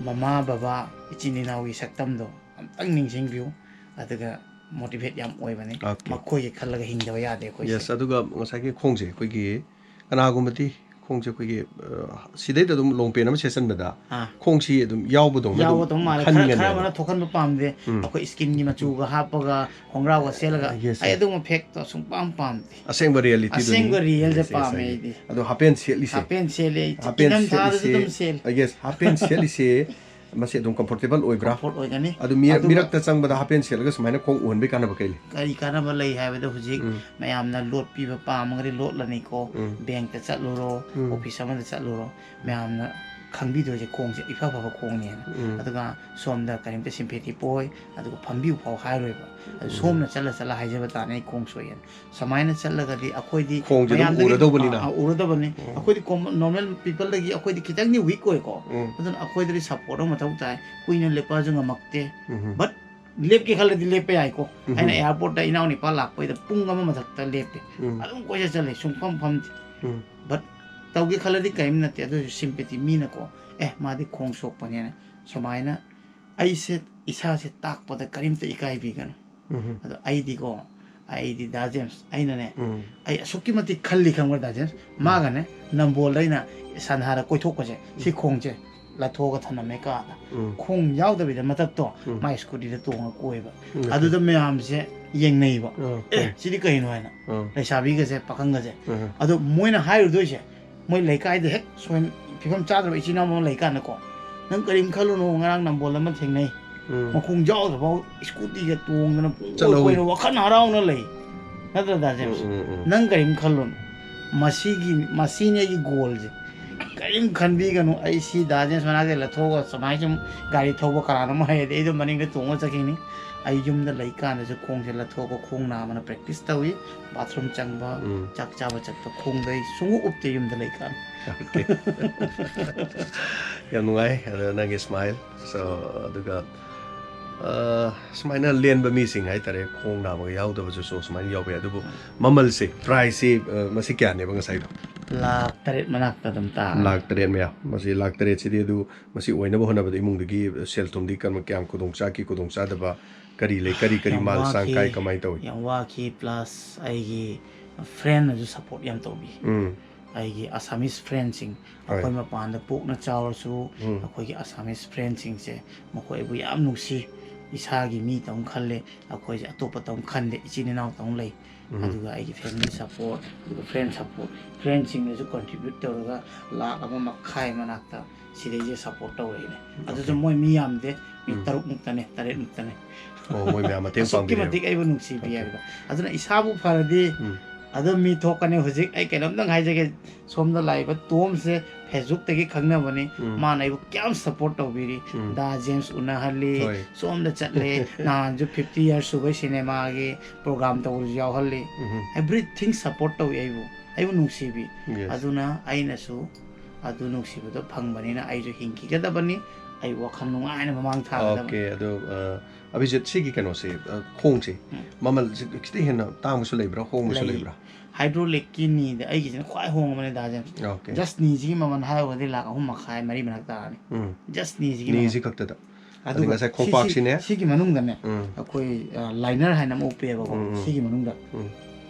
ꯃꯃꯥ ꯕꯕꯥ, ꯏꯆꯤꯟ ꯏꯅꯥꯎꯒꯤ ꯁꯛꯇꯝꯗꯣ ꯑꯝꯇꯪ ꯅꯤꯡꯁꯤꯡꯕꯤꯌꯨ꯫ ꯑꯗꯨꯒ ꯃꯣꯇꯤꯚꯦꯠ ꯌꯥꯝ ꯑꯣꯏꯕꯅꯤ꯫ ꯃꯈꯣꯏꯒꯤ ꯈꯜꯂꯒ ꯍꯤꯡꯗꯕ ꯌꯥꯗꯦ ꯑꯩꯈꯣꯏꯁꯦ꯫ ꯌꯦꯁ꯫ ꯑꯗꯨꯒ ꯉꯁꯥꯏꯒꯤ ꯈꯣꯡꯁꯦ ꯑꯩꯈꯣꯏꯒꯤ ꯀꯅꯥꯒꯨꯝꯕꯗꯤ ꯈꯣꯡꯁꯦ ꯑꯩꯈꯣꯏꯒꯤ, ꯑ, ꯁꯤꯗꯩꯗ ꯑꯗꯨꯝ ꯂꯣꯡꯄꯦꯟ ꯑꯃ ꯁꯦꯠꯆꯟꯕꯗ ꯑꯥ꯫ ꯈꯣꯡꯁꯤ ꯑꯗꯨꯝ ꯌꯥꯎꯕꯗꯧꯅ ꯑꯗꯨꯝ ꯌꯥꯎꯕꯗꯧ ꯃꯥꯜꯂꯦ꯫ ꯈꯔ ꯈꯔ ꯈꯟꯒꯅꯦꯕ꯫ ꯑꯃꯅ ꯊꯣꯛꯍꯟꯕ ꯄꯥꯝꯗꯦ꯫ ꯎꯝ꯫ ꯑꯩꯈꯣꯏ ꯏꯁꯀꯤꯟꯒꯤ ꯃꯆꯨꯒ ꯍꯥꯞꯄꯒ ꯈꯣꯡꯒ꯭ꯔꯥꯎꯒ ꯁꯦꯠꯂꯒ ꯌꯦꯁ, ꯑꯩ ꯌꯦꯁ꯫ ꯑꯗꯨꯒꯨꯝꯕ ꯐꯦꯛꯇꯣ ꯁꯨꯡꯄꯥꯝ ꯄꯥꯝꯗꯦ꯫ ꯑꯁꯦꯡꯕ ꯔꯤꯌꯦꯂꯤꯇꯤꯗꯨꯅꯤ꯫ ꯑꯁꯦꯡꯕ ꯔꯤꯌꯦꯜꯁꯦ ꯌꯦꯁ, ꯌꯦꯁ, ꯄꯥꯝꯃꯦ ꯌꯦꯁ꯫ ꯑꯩꯗꯤ꯫ ꯑꯗꯣ ꯍꯥꯄꯦꯟ ꯁꯦꯠꯂꯤꯁꯦ꯫ ꯍꯥꯄꯦꯟ ꯁꯦꯠꯂꯦ ꯑꯩ꯫ ꯍꯥꯄꯦꯟ ꯏꯪꯊꯝ ꯊꯥꯗꯁꯨ ꯁꯦꯠꯂꯤꯁꯦ꯫ ꯑꯗꯨꯝ ꯁꯦꯠꯂꯦ꯫ ꯑ, ꯌꯦꯁ, ꯍꯥꯄꯦꯟ ꯁꯦꯠꯂꯤꯁꯦ ꯃꯁꯤ ꯑꯗꯨꯝ ꯀꯝꯐꯣꯔꯇꯦꯕꯜ ꯑꯣꯏꯕ꯭ꯔꯥ? ꯀꯝꯐꯣꯔꯠ ꯑꯣꯏꯒꯅꯤ꯫ ꯑꯗꯨ ꯃꯤ-, ꯑꯗꯨꯒ ꯃꯤꯔꯛꯇ ꯆꯪꯕꯗ ꯍꯥꯄꯦꯟ ꯁꯦꯠꯂꯒ ꯁꯨꯃꯥꯏꯅ ꯈꯣꯡ ꯎꯍꯟꯕꯩ ꯀꯥꯟꯅꯕ ꯀꯩ ꯂꯩ? ꯀꯔꯤ ꯀꯥꯟꯅꯕ ꯂꯩ ꯍꯥꯏꯕꯗ ꯍꯧꯖꯤꯛ ꯎꯝ꯫ ꯃꯌꯥꯝꯅ ꯂꯣꯠꯄꯤꯕ ꯄꯥꯝꯃꯒꯗꯤ ꯂꯣꯠꯂꯅꯤꯀꯣ꯫ ꯎꯝ꯫ ꯕꯦꯡꯛꯇ ꯆꯠꯂꯨꯔꯣ, ꯎꯝ꯫ ꯑꯣꯐꯤꯁ ꯑꯃꯗ ꯆꯠꯂꯨꯔꯣ, ꯃꯌꯥꯝꯅ ꯈꯪꯕꯤꯗꯣꯏꯁꯦ ꯈꯣꯡꯁꯦ ꯏꯐ ꯐꯕ ꯈꯣꯡꯅꯦꯅ꯫ ꯎꯝ꯫ ꯑꯗꯨꯒ ꯁꯣꯝꯗ ꯀꯔꯤꯝꯇ ꯁꯤꯝꯄꯦꯊꯤ ꯄꯣꯛꯑꯣꯏ, ꯑꯗꯨꯒ ꯐꯝꯕꯤꯌꯨ ꯐꯥꯎ ꯍꯥꯏꯔꯣꯏꯕ꯫ ꯑꯗꯨ ꯁꯣꯝꯅ ꯆꯠꯂ ꯆꯠꯂ ꯍꯥꯏꯖꯕ ꯇꯥꯔꯦ ꯑꯩ ꯈꯣꯡ ꯁꯣꯛꯑꯦꯅ꯫ ꯁꯨꯃꯥꯏꯅ ꯆꯠꯂꯒꯗꯤ ꯑꯩꯈꯣꯏꯗꯤ ꯈꯣꯡꯁꯦ ꯑꯗꯨꯝ ꯃꯌꯥꯝꯗꯒꯤ ꯎꯔꯗꯧꯕꯅꯤꯅ꯫ ꯑꯥ, ꯑꯥ, ꯎꯔꯗꯕꯅꯤ꯫ ꯑꯩꯈꯣꯏꯗꯤ ꯀꯣꯃꯟ ꯅꯣꯔꯃꯦꯜ ꯄꯤꯄꯜꯗꯒꯤ ꯑꯩꯈꯣꯏꯗꯤ ꯈꯤꯇꯪꯗꯤ ꯋꯤꯛ ꯑꯣꯏꯀꯣ꯫ ꯎꯝ꯫ ꯑꯗꯨꯅ ꯑꯩꯈꯣꯏꯗꯗꯤ ꯁꯞꯄꯣꯔꯠ ꯑꯃ ꯃꯊꯧ ꯇꯥꯏ꯫ ꯀꯨꯏꯅ ꯂꯦꯞꯄꯁꯨ ꯉꯝꯃꯛꯇꯦ꯫ ꯎꯝ꯫ ꯕꯠ ꯂꯦꯞꯀꯦ ꯈꯜꯂꯗꯤ ꯂꯦꯞꯄ ꯌꯥꯏꯀꯣ꯫ ꯎꯝ꯫ ꯑꯩꯅ ꯑꯦꯌꯥꯔꯄꯣꯔꯠꯇ ꯏꯅꯥꯎ ꯅꯤꯄꯥ ꯂꯥꯛꯄꯩꯗ ꯄꯨꯡ ꯑꯃ ꯃꯊꯛꯇ ꯂꯦꯞꯄꯦ꯫ ꯎꯝ꯫ ꯑꯗꯨꯝ ꯀꯣꯏꯆꯠ ꯆꯠꯂꯦ, ꯁꯨꯡꯐꯝ ꯐꯝꯗꯦ꯫ ꯎꯝ꯫ ꯕꯠ ꯇꯧꯒꯦ ꯈꯜꯂꯗꯤ ꯀꯔꯤꯝ ꯅꯠꯇꯦ꯫ ꯑꯗꯨ ꯑꯣꯏꯔꯁꯨ ꯁꯤꯝꯄꯦꯊꯤ ꯃꯤꯅꯀꯣ, "ꯑꯦ, ꯃꯥꯗꯤ ꯈꯣꯡ ꯁꯣꯛꯄꯅꯦꯅ", ꯁꯨꯃꯥꯏꯅ ꯑꯩꯁꯦ ꯏꯁꯥꯁꯦ ꯇꯥꯛꯄꯗ ꯀꯔꯤꯝꯇ ꯏꯀꯥꯏꯕꯤꯒꯅꯨ꯫ ꯎꯝ꯫ ꯑꯗꯣ ꯑꯩꯗꯤꯀꯣ, ꯑꯩꯗꯤ ꯗꯥ ꯖꯦꯝꯁ, ꯑꯩꯅꯅꯦ, ꯎꯝ꯫ ꯑꯩ ꯑꯁꯨꯛꯀꯤ ꯃꯇꯤꯛ ꯈꯜꯂꯤ ꯈꯪꯕ꯭ꯔꯥ ꯗꯥ ꯖꯦꯝꯁ? ꯃꯥꯒꯅꯦ, ꯅꯝꯕꯣꯜꯗ ꯑꯩꯅ ꯁꯟꯍꯥꯔ ꯀꯣꯏꯊꯣꯛꯄꯁꯦ, ꯁꯤ ꯈꯣꯡꯁꯦ ꯂꯥꯊꯣꯛꯑꯒ ꯊꯅꯝꯃꯦ ꯀꯥꯗ꯫ ꯎꯝ꯫ ꯈꯣꯡ ꯌꯥꯎꯗꯕꯤꯗ ꯃꯊꯛꯇꯣ ꯎꯝ꯫ ꯃꯥꯏ ꯁ꯭ꯀꯨꯇꯤꯗ ꯇꯣꯡꯉ ꯀꯣꯏꯕ꯫ ꯎꯝ꯫ ꯑꯗꯨꯗ ꯃꯌꯥꯝꯁꯦ ꯌꯦꯡꯅꯩꯕ꯫ ꯎꯝ꯫ "ꯑꯦ, ꯁꯤꯗꯤ ꯀꯩꯅꯣ?" ꯍꯥꯏꯅ꯫ ꯎꯝ꯫ ꯂꯩꯁꯥꯕꯤꯒꯁꯦ, ꯄꯥꯈꯪꯒꯁꯦ꯫ ꯎꯝ꯫ ꯑꯗꯣ ꯃꯣꯏꯅ ꯍꯥꯏꯔꯨꯗꯣꯏꯁꯦ, ꯃꯣꯏ ꯂꯩꯀꯥꯏꯗ ꯍꯦꯛ ꯁꯣꯏ-, ꯐꯤꯕꯝ ꯆꯥꯗ꯭ꯔꯕ ꯏꯆꯤꯟ ꯏꯅꯥꯎ ꯑꯃ ꯂꯩꯀꯥꯟꯗꯀꯣ, "ꯅꯪ ꯀꯔꯤꯝ ꯈꯜꯂꯨꯅꯨ, ꯉꯔꯥꯡ ꯅꯝꯕꯣꯜ ꯑꯃ ꯊꯦꯡꯅꯩ꯫ ꯎꯝ꯫ ꯃꯈꯣꯡ ꯌꯥꯎꯗꯕꯐꯥꯎ ꯁ꯭ꯀꯨꯇꯤꯒ ꯇꯣꯡꯗꯅ ꯄꯨꯡꯀꯣꯏ ꯆꯠꯍꯧꯋꯤ꯫ ꯀꯣꯏꯅ ꯋꯥꯈꯜ ꯍꯔꯥꯎꯅ ꯂꯩ꯫ ꯅꯠꯇ꯭ꯔ ꯗꯥ ꯖꯦꯝꯁ? ꯎꯝ, ꯎꯝ, ꯎꯝ꯫ ꯅꯪ ꯀꯔꯤꯝ ꯈꯜꯂꯨꯅꯨ꯫ ꯃꯁꯤꯒꯤ, ꯃꯁꯤꯅꯤ ꯑꯩꯒꯤ ꯒꯣꯜꯁꯦ꯫ ꯀꯔꯤꯝ ꯈꯟꯕꯤꯒꯅꯨ, ꯑꯩ ꯁꯤ ꯗꯥ ꯖꯦꯝꯁ ꯃꯅꯥꯛꯇ ꯂꯠꯊꯣꯛꯑꯒ ꯁꯨꯃꯥꯏꯅ ꯁꯨꯝ ꯒꯥꯔꯤ ꯊꯧꯕ ꯀꯅꯥꯅꯣꯝ ꯍꯩꯔꯗꯤ ꯑꯩꯗꯣ ꯃꯅꯤꯡꯗ ꯇꯣꯡꯉ ꯆꯠꯈꯤꯅꯤ꯫ ꯑꯩ ꯌꯨꯝꯗ ꯂꯩꯀꯥꯟꯗꯁꯨ ꯈꯣꯡꯁꯦ ꯂꯠꯊꯣꯛꯑꯒ ꯈꯣꯡ ꯅꯥꯕꯅ practice ꯇꯧꯏ꯫ Bathroom ꯆꯪꯕ, ꯎꯝ꯫ ꯆꯥꯛ ꯆꯥꯕ ꯆꯠꯄ ꯈꯣꯡꯗ ꯑꯩ ꯁꯨꯡꯎꯞ ꯎꯞꯇꯦ ꯌꯨꯝꯗ ꯂꯩꯀꯥꯟꯗ꯫ Okay꯫ ꯌꯥꯝ ꯅꯨꯡꯉꯥꯏ ꯑꯗꯣ ꯅꯪꯒꯤ smile꯫ So, ꯑꯗꯨꯒ ꯑ, ꯁꯨꯃꯥꯏꯅ ꯂꯦꯟꯕ ꯃꯤꯁꯤꯡ ꯍꯥꯏꯇꯥꯔꯦ, ꯈꯣꯡ ꯅꯥꯕꯒ ꯌꯥꯎꯗꯕꯁꯨ ꯁꯨꯃꯥꯏꯅ ꯌꯥꯎꯕ ꯌꯥꯏ꯫ ꯑꯗꯨꯕꯨ ꯃꯃꯜꯁꯦ, priceꯁꯦ, ꯑ, ꯃꯁꯤ ꯀꯌꯥꯅꯦꯕ ꯉꯁꯥꯏꯗꯣ? ꯂꯥꯈ ꯇꯔꯦꯠ ꯃꯅꯥꯛꯇ ꯑꯗꯨꯝ ꯇꯥꯔꯦ꯫ ꯂꯥꯈ ꯇꯔꯦꯠ ꯃꯌꯥ꯫ ꯃꯁꯤ ꯂꯥꯈ ꯇꯔꯦꯠꯁꯤꯗꯤ ꯑꯗꯨ ꯃꯁꯤ ꯑꯣꯏꯅꯕ ꯍꯣꯠꯅꯕꯗ ꯏꯃꯨꯡꯗꯒꯤ ꯁꯦꯜ ꯊꯨꯝꯗꯤ ꯀꯔꯝ-, ꯀꯌꯥꯝ ꯈꯨꯗꯣꯡ ꯆꯥꯈꯤ, ꯈꯨꯗꯣꯡ ꯆꯥꯗꯕ, ꯀꯔꯤ ꯂꯩ, ꯀꯔꯤ, ꯀꯔꯤ ꯌꯥꯝ ꯃꯥꯜ ꯆꯥꯡ ꯋꯥꯈꯤ, ꯀꯥꯏ, ꯀꯃꯥꯏꯅ ꯇꯧꯏ? ꯌꯥꯝ ꯋꯥꯈꯤ꯫ Plus ꯑꯩꯒꯤ friendꯅꯁꯨ support ꯌꯥꯝ ꯇꯧꯕꯤ꯫ ꯎꯝ꯫ ꯑꯩꯒꯤ Assamese friendꯁꯤꯡ, ꯍꯣꯏ꯫ ꯑꯩꯈꯣꯏ ꯃꯄꯥꯟꯗ ꯄꯣꯛꯅ ꯆꯥꯎꯔꯁꯨ, ꯎꯝ꯫ ꯑꯩꯈꯣꯏꯒꯤ Assamese friendꯁꯤꯡꯁꯦ, ꯃꯈꯣꯏ ꯑꯩꯕꯨ ꯌꯥꯝ ꯅꯨꯡꯁꯤ꯫ ꯏꯁꯥꯒꯤ ꯃꯤꯇꯧꯅ ꯈꯜꯂꯦ, ꯑꯩꯈꯣꯏꯁꯦ ꯑꯇꯣꯞꯄꯇꯧꯅ ꯈꯟꯗꯦ, ꯏꯆꯤꯟ ꯏꯅꯥꯎꯇꯧꯅ ꯂꯩ꯫ ꯎꯝ꯫ ꯑꯗꯨꯒ ꯑꯩꯒꯤ family support, ꯑꯗꯨꯒ friend support, friendꯁꯤꯡꯅꯁꯨ contribute ꯇꯧꯔꯒ ꯂꯥꯈ ꯑꯃ ꯃꯈꯥꯏ ꯃꯅꯥꯛꯇ ꯁꯤꯗꯩꯁꯦ support ꯇꯧꯔꯛꯏꯅꯦ꯫ ꯑꯗꯨꯁꯨ Okay꯫ ꯃꯣꯏ ꯃꯤ ꯌꯥꯝꯗꯦ, ꯃꯤ ꯎꯝ꯫ ꯇꯔꯨꯛ ꯃꯨꯛꯇꯅꯦ, ꯇꯔꯦꯠ ꯃꯨꯛꯇꯅꯦ꯫ ꯑꯣ, ꯃꯣꯏ ꯃꯌꯥꯝ ꯃꯇꯦꯡ ꯑꯁꯨꯛꯀꯤ ꯄꯥꯡꯕꯤꯔꯦꯕ꯫ ꯃꯇꯤꯛ ꯑꯩꯕꯨ ꯅꯨꯡꯁꯤꯕꯤ Okay꯫ ꯍꯥꯏꯕꯗꯣ꯫ ꯑꯗꯨꯅ ꯏꯁꯥꯕꯨ ꯐꯔꯗꯤ ꯎꯝ꯫ ꯑꯗꯨꯝ ꯃꯤ ꯊꯣꯛꯀꯅꯤ꯫ ꯍꯧꯖꯤꯛ ꯑꯩ ꯀꯩꯅꯣꯝꯇꯪ ꯍꯥꯏꯖꯒꯦ, ꯁꯣꯝꯗ ꯂꯥꯛꯏꯕ ꯇꯣꯝꯁꯦ Facebookꯇꯒꯤ ꯈꯪꯅꯕꯅꯤ꯫ ꯎꯝ꯫ ꯃꯥꯅ ꯑꯩꯕꯨ ꯀꯌꯥꯝ support ꯇꯧꯕꯤꯔꯤ꯫ ꯎꯝ꯫ ꯗꯥ ꯖꯦꯝꯁ ꯎꯅꯍꯜꯂꯤ, ꯍꯣꯏ꯫ ꯁꯣꯝꯗ ꯆꯠꯂꯦ, ꯅꯍꯥꯟꯁꯨ fifty years ꯁꯨꯕꯩ cinemaꯒꯤ program ꯇꯧꯕꯁꯨ ꯌꯥꯎꯍꯜꯂꯤ꯫ ꯎꯝ꯫ Everything support ꯇꯧꯏ ꯑꯩꯕꯨ, ꯑꯩꯕꯨ ꯅꯨꯡꯁꯤꯕꯤ꯫ Yes꯫ ꯑꯗꯨꯅ ꯑꯩꯅꯁꯨ ꯑꯗꯨ ꯅꯨꯡꯁꯤꯕꯗꯣ ꯐꯪꯕꯅꯤꯅ ꯑꯩꯁꯨ ꯍꯤꯡꯈꯤꯒꯗꯕꯅꯤ꯫ ꯑꯩ ꯋꯥꯈꯜ ꯅꯨꯡꯉꯥꯏꯅ ꯃꯃꯥꯡ ꯊꯥꯒꯗꯕꯅꯤ꯫ Okay, ꯑꯗꯣ, ꯑ, ꯑꯕꯤꯖꯤꯠ, ꯁꯤꯒꯤ ꯀꯩꯅꯣꯁꯦ, ꯑ, ꯈꯣꯡꯁꯦ, ꯎꯝ꯫ ꯃꯃꯜꯁꯦ ꯈꯤꯇꯪ ꯍꯦꯟꯅ ꯇꯥꯡꯕꯁꯨ ꯂꯩꯕ꯭ꯔꯥ, ꯍꯣꯡꯕꯁꯨ ꯂꯩ꯫ ꯂꯩꯕ꯭ꯔꯥ? Hydraulicꯀꯤ kneeꯗ ꯑꯩꯒꯤꯁꯤꯅ ꯈ꯭ꯋꯥꯏ ꯍꯣꯡꯕꯅꯦ, ꯗꯥ ꯖꯦꯝꯁ꯫ Okay꯫ Just kneeꯁꯤꯒꯤ ꯃꯃꯜ ꯍꯥꯏꯔꯨꯔꯗꯤ ꯂꯥꯈ ꯑꯍꯨꯝ ꯃꯈꯥꯏ, ꯃꯔꯤ ꯃꯅꯥꯛ ꯇꯥꯔꯅꯤ꯫ ꯎꯝ꯫ Just kneeꯁꯤꯒꯤ ꯃꯃꯜ꯫ Kneeꯁꯤ ꯈꯛꯇꯗ꯫ ꯑꯗꯨꯒ ꯑꯗꯩ ꯉꯁꯥꯏ ꯁꯤ, ꯁꯤ, ꯈꯣꯡꯄꯥꯛꯁꯤꯅꯦ꯫ ꯁꯤꯒꯤ ꯃꯅꯨꯡꯗꯅꯦ, ꯎꯝ꯫ ꯑꯩꯈꯣꯏ, ꯑ, liner ꯍꯥꯏꯅ ꯑꯃ ꯎꯞꯄꯦꯕꯀꯣ, ꯎꯝ, ꯎꯝ꯫ ꯁꯤꯒꯤ ꯃꯅꯨꯡꯗ꯫ ꯎꯝ꯫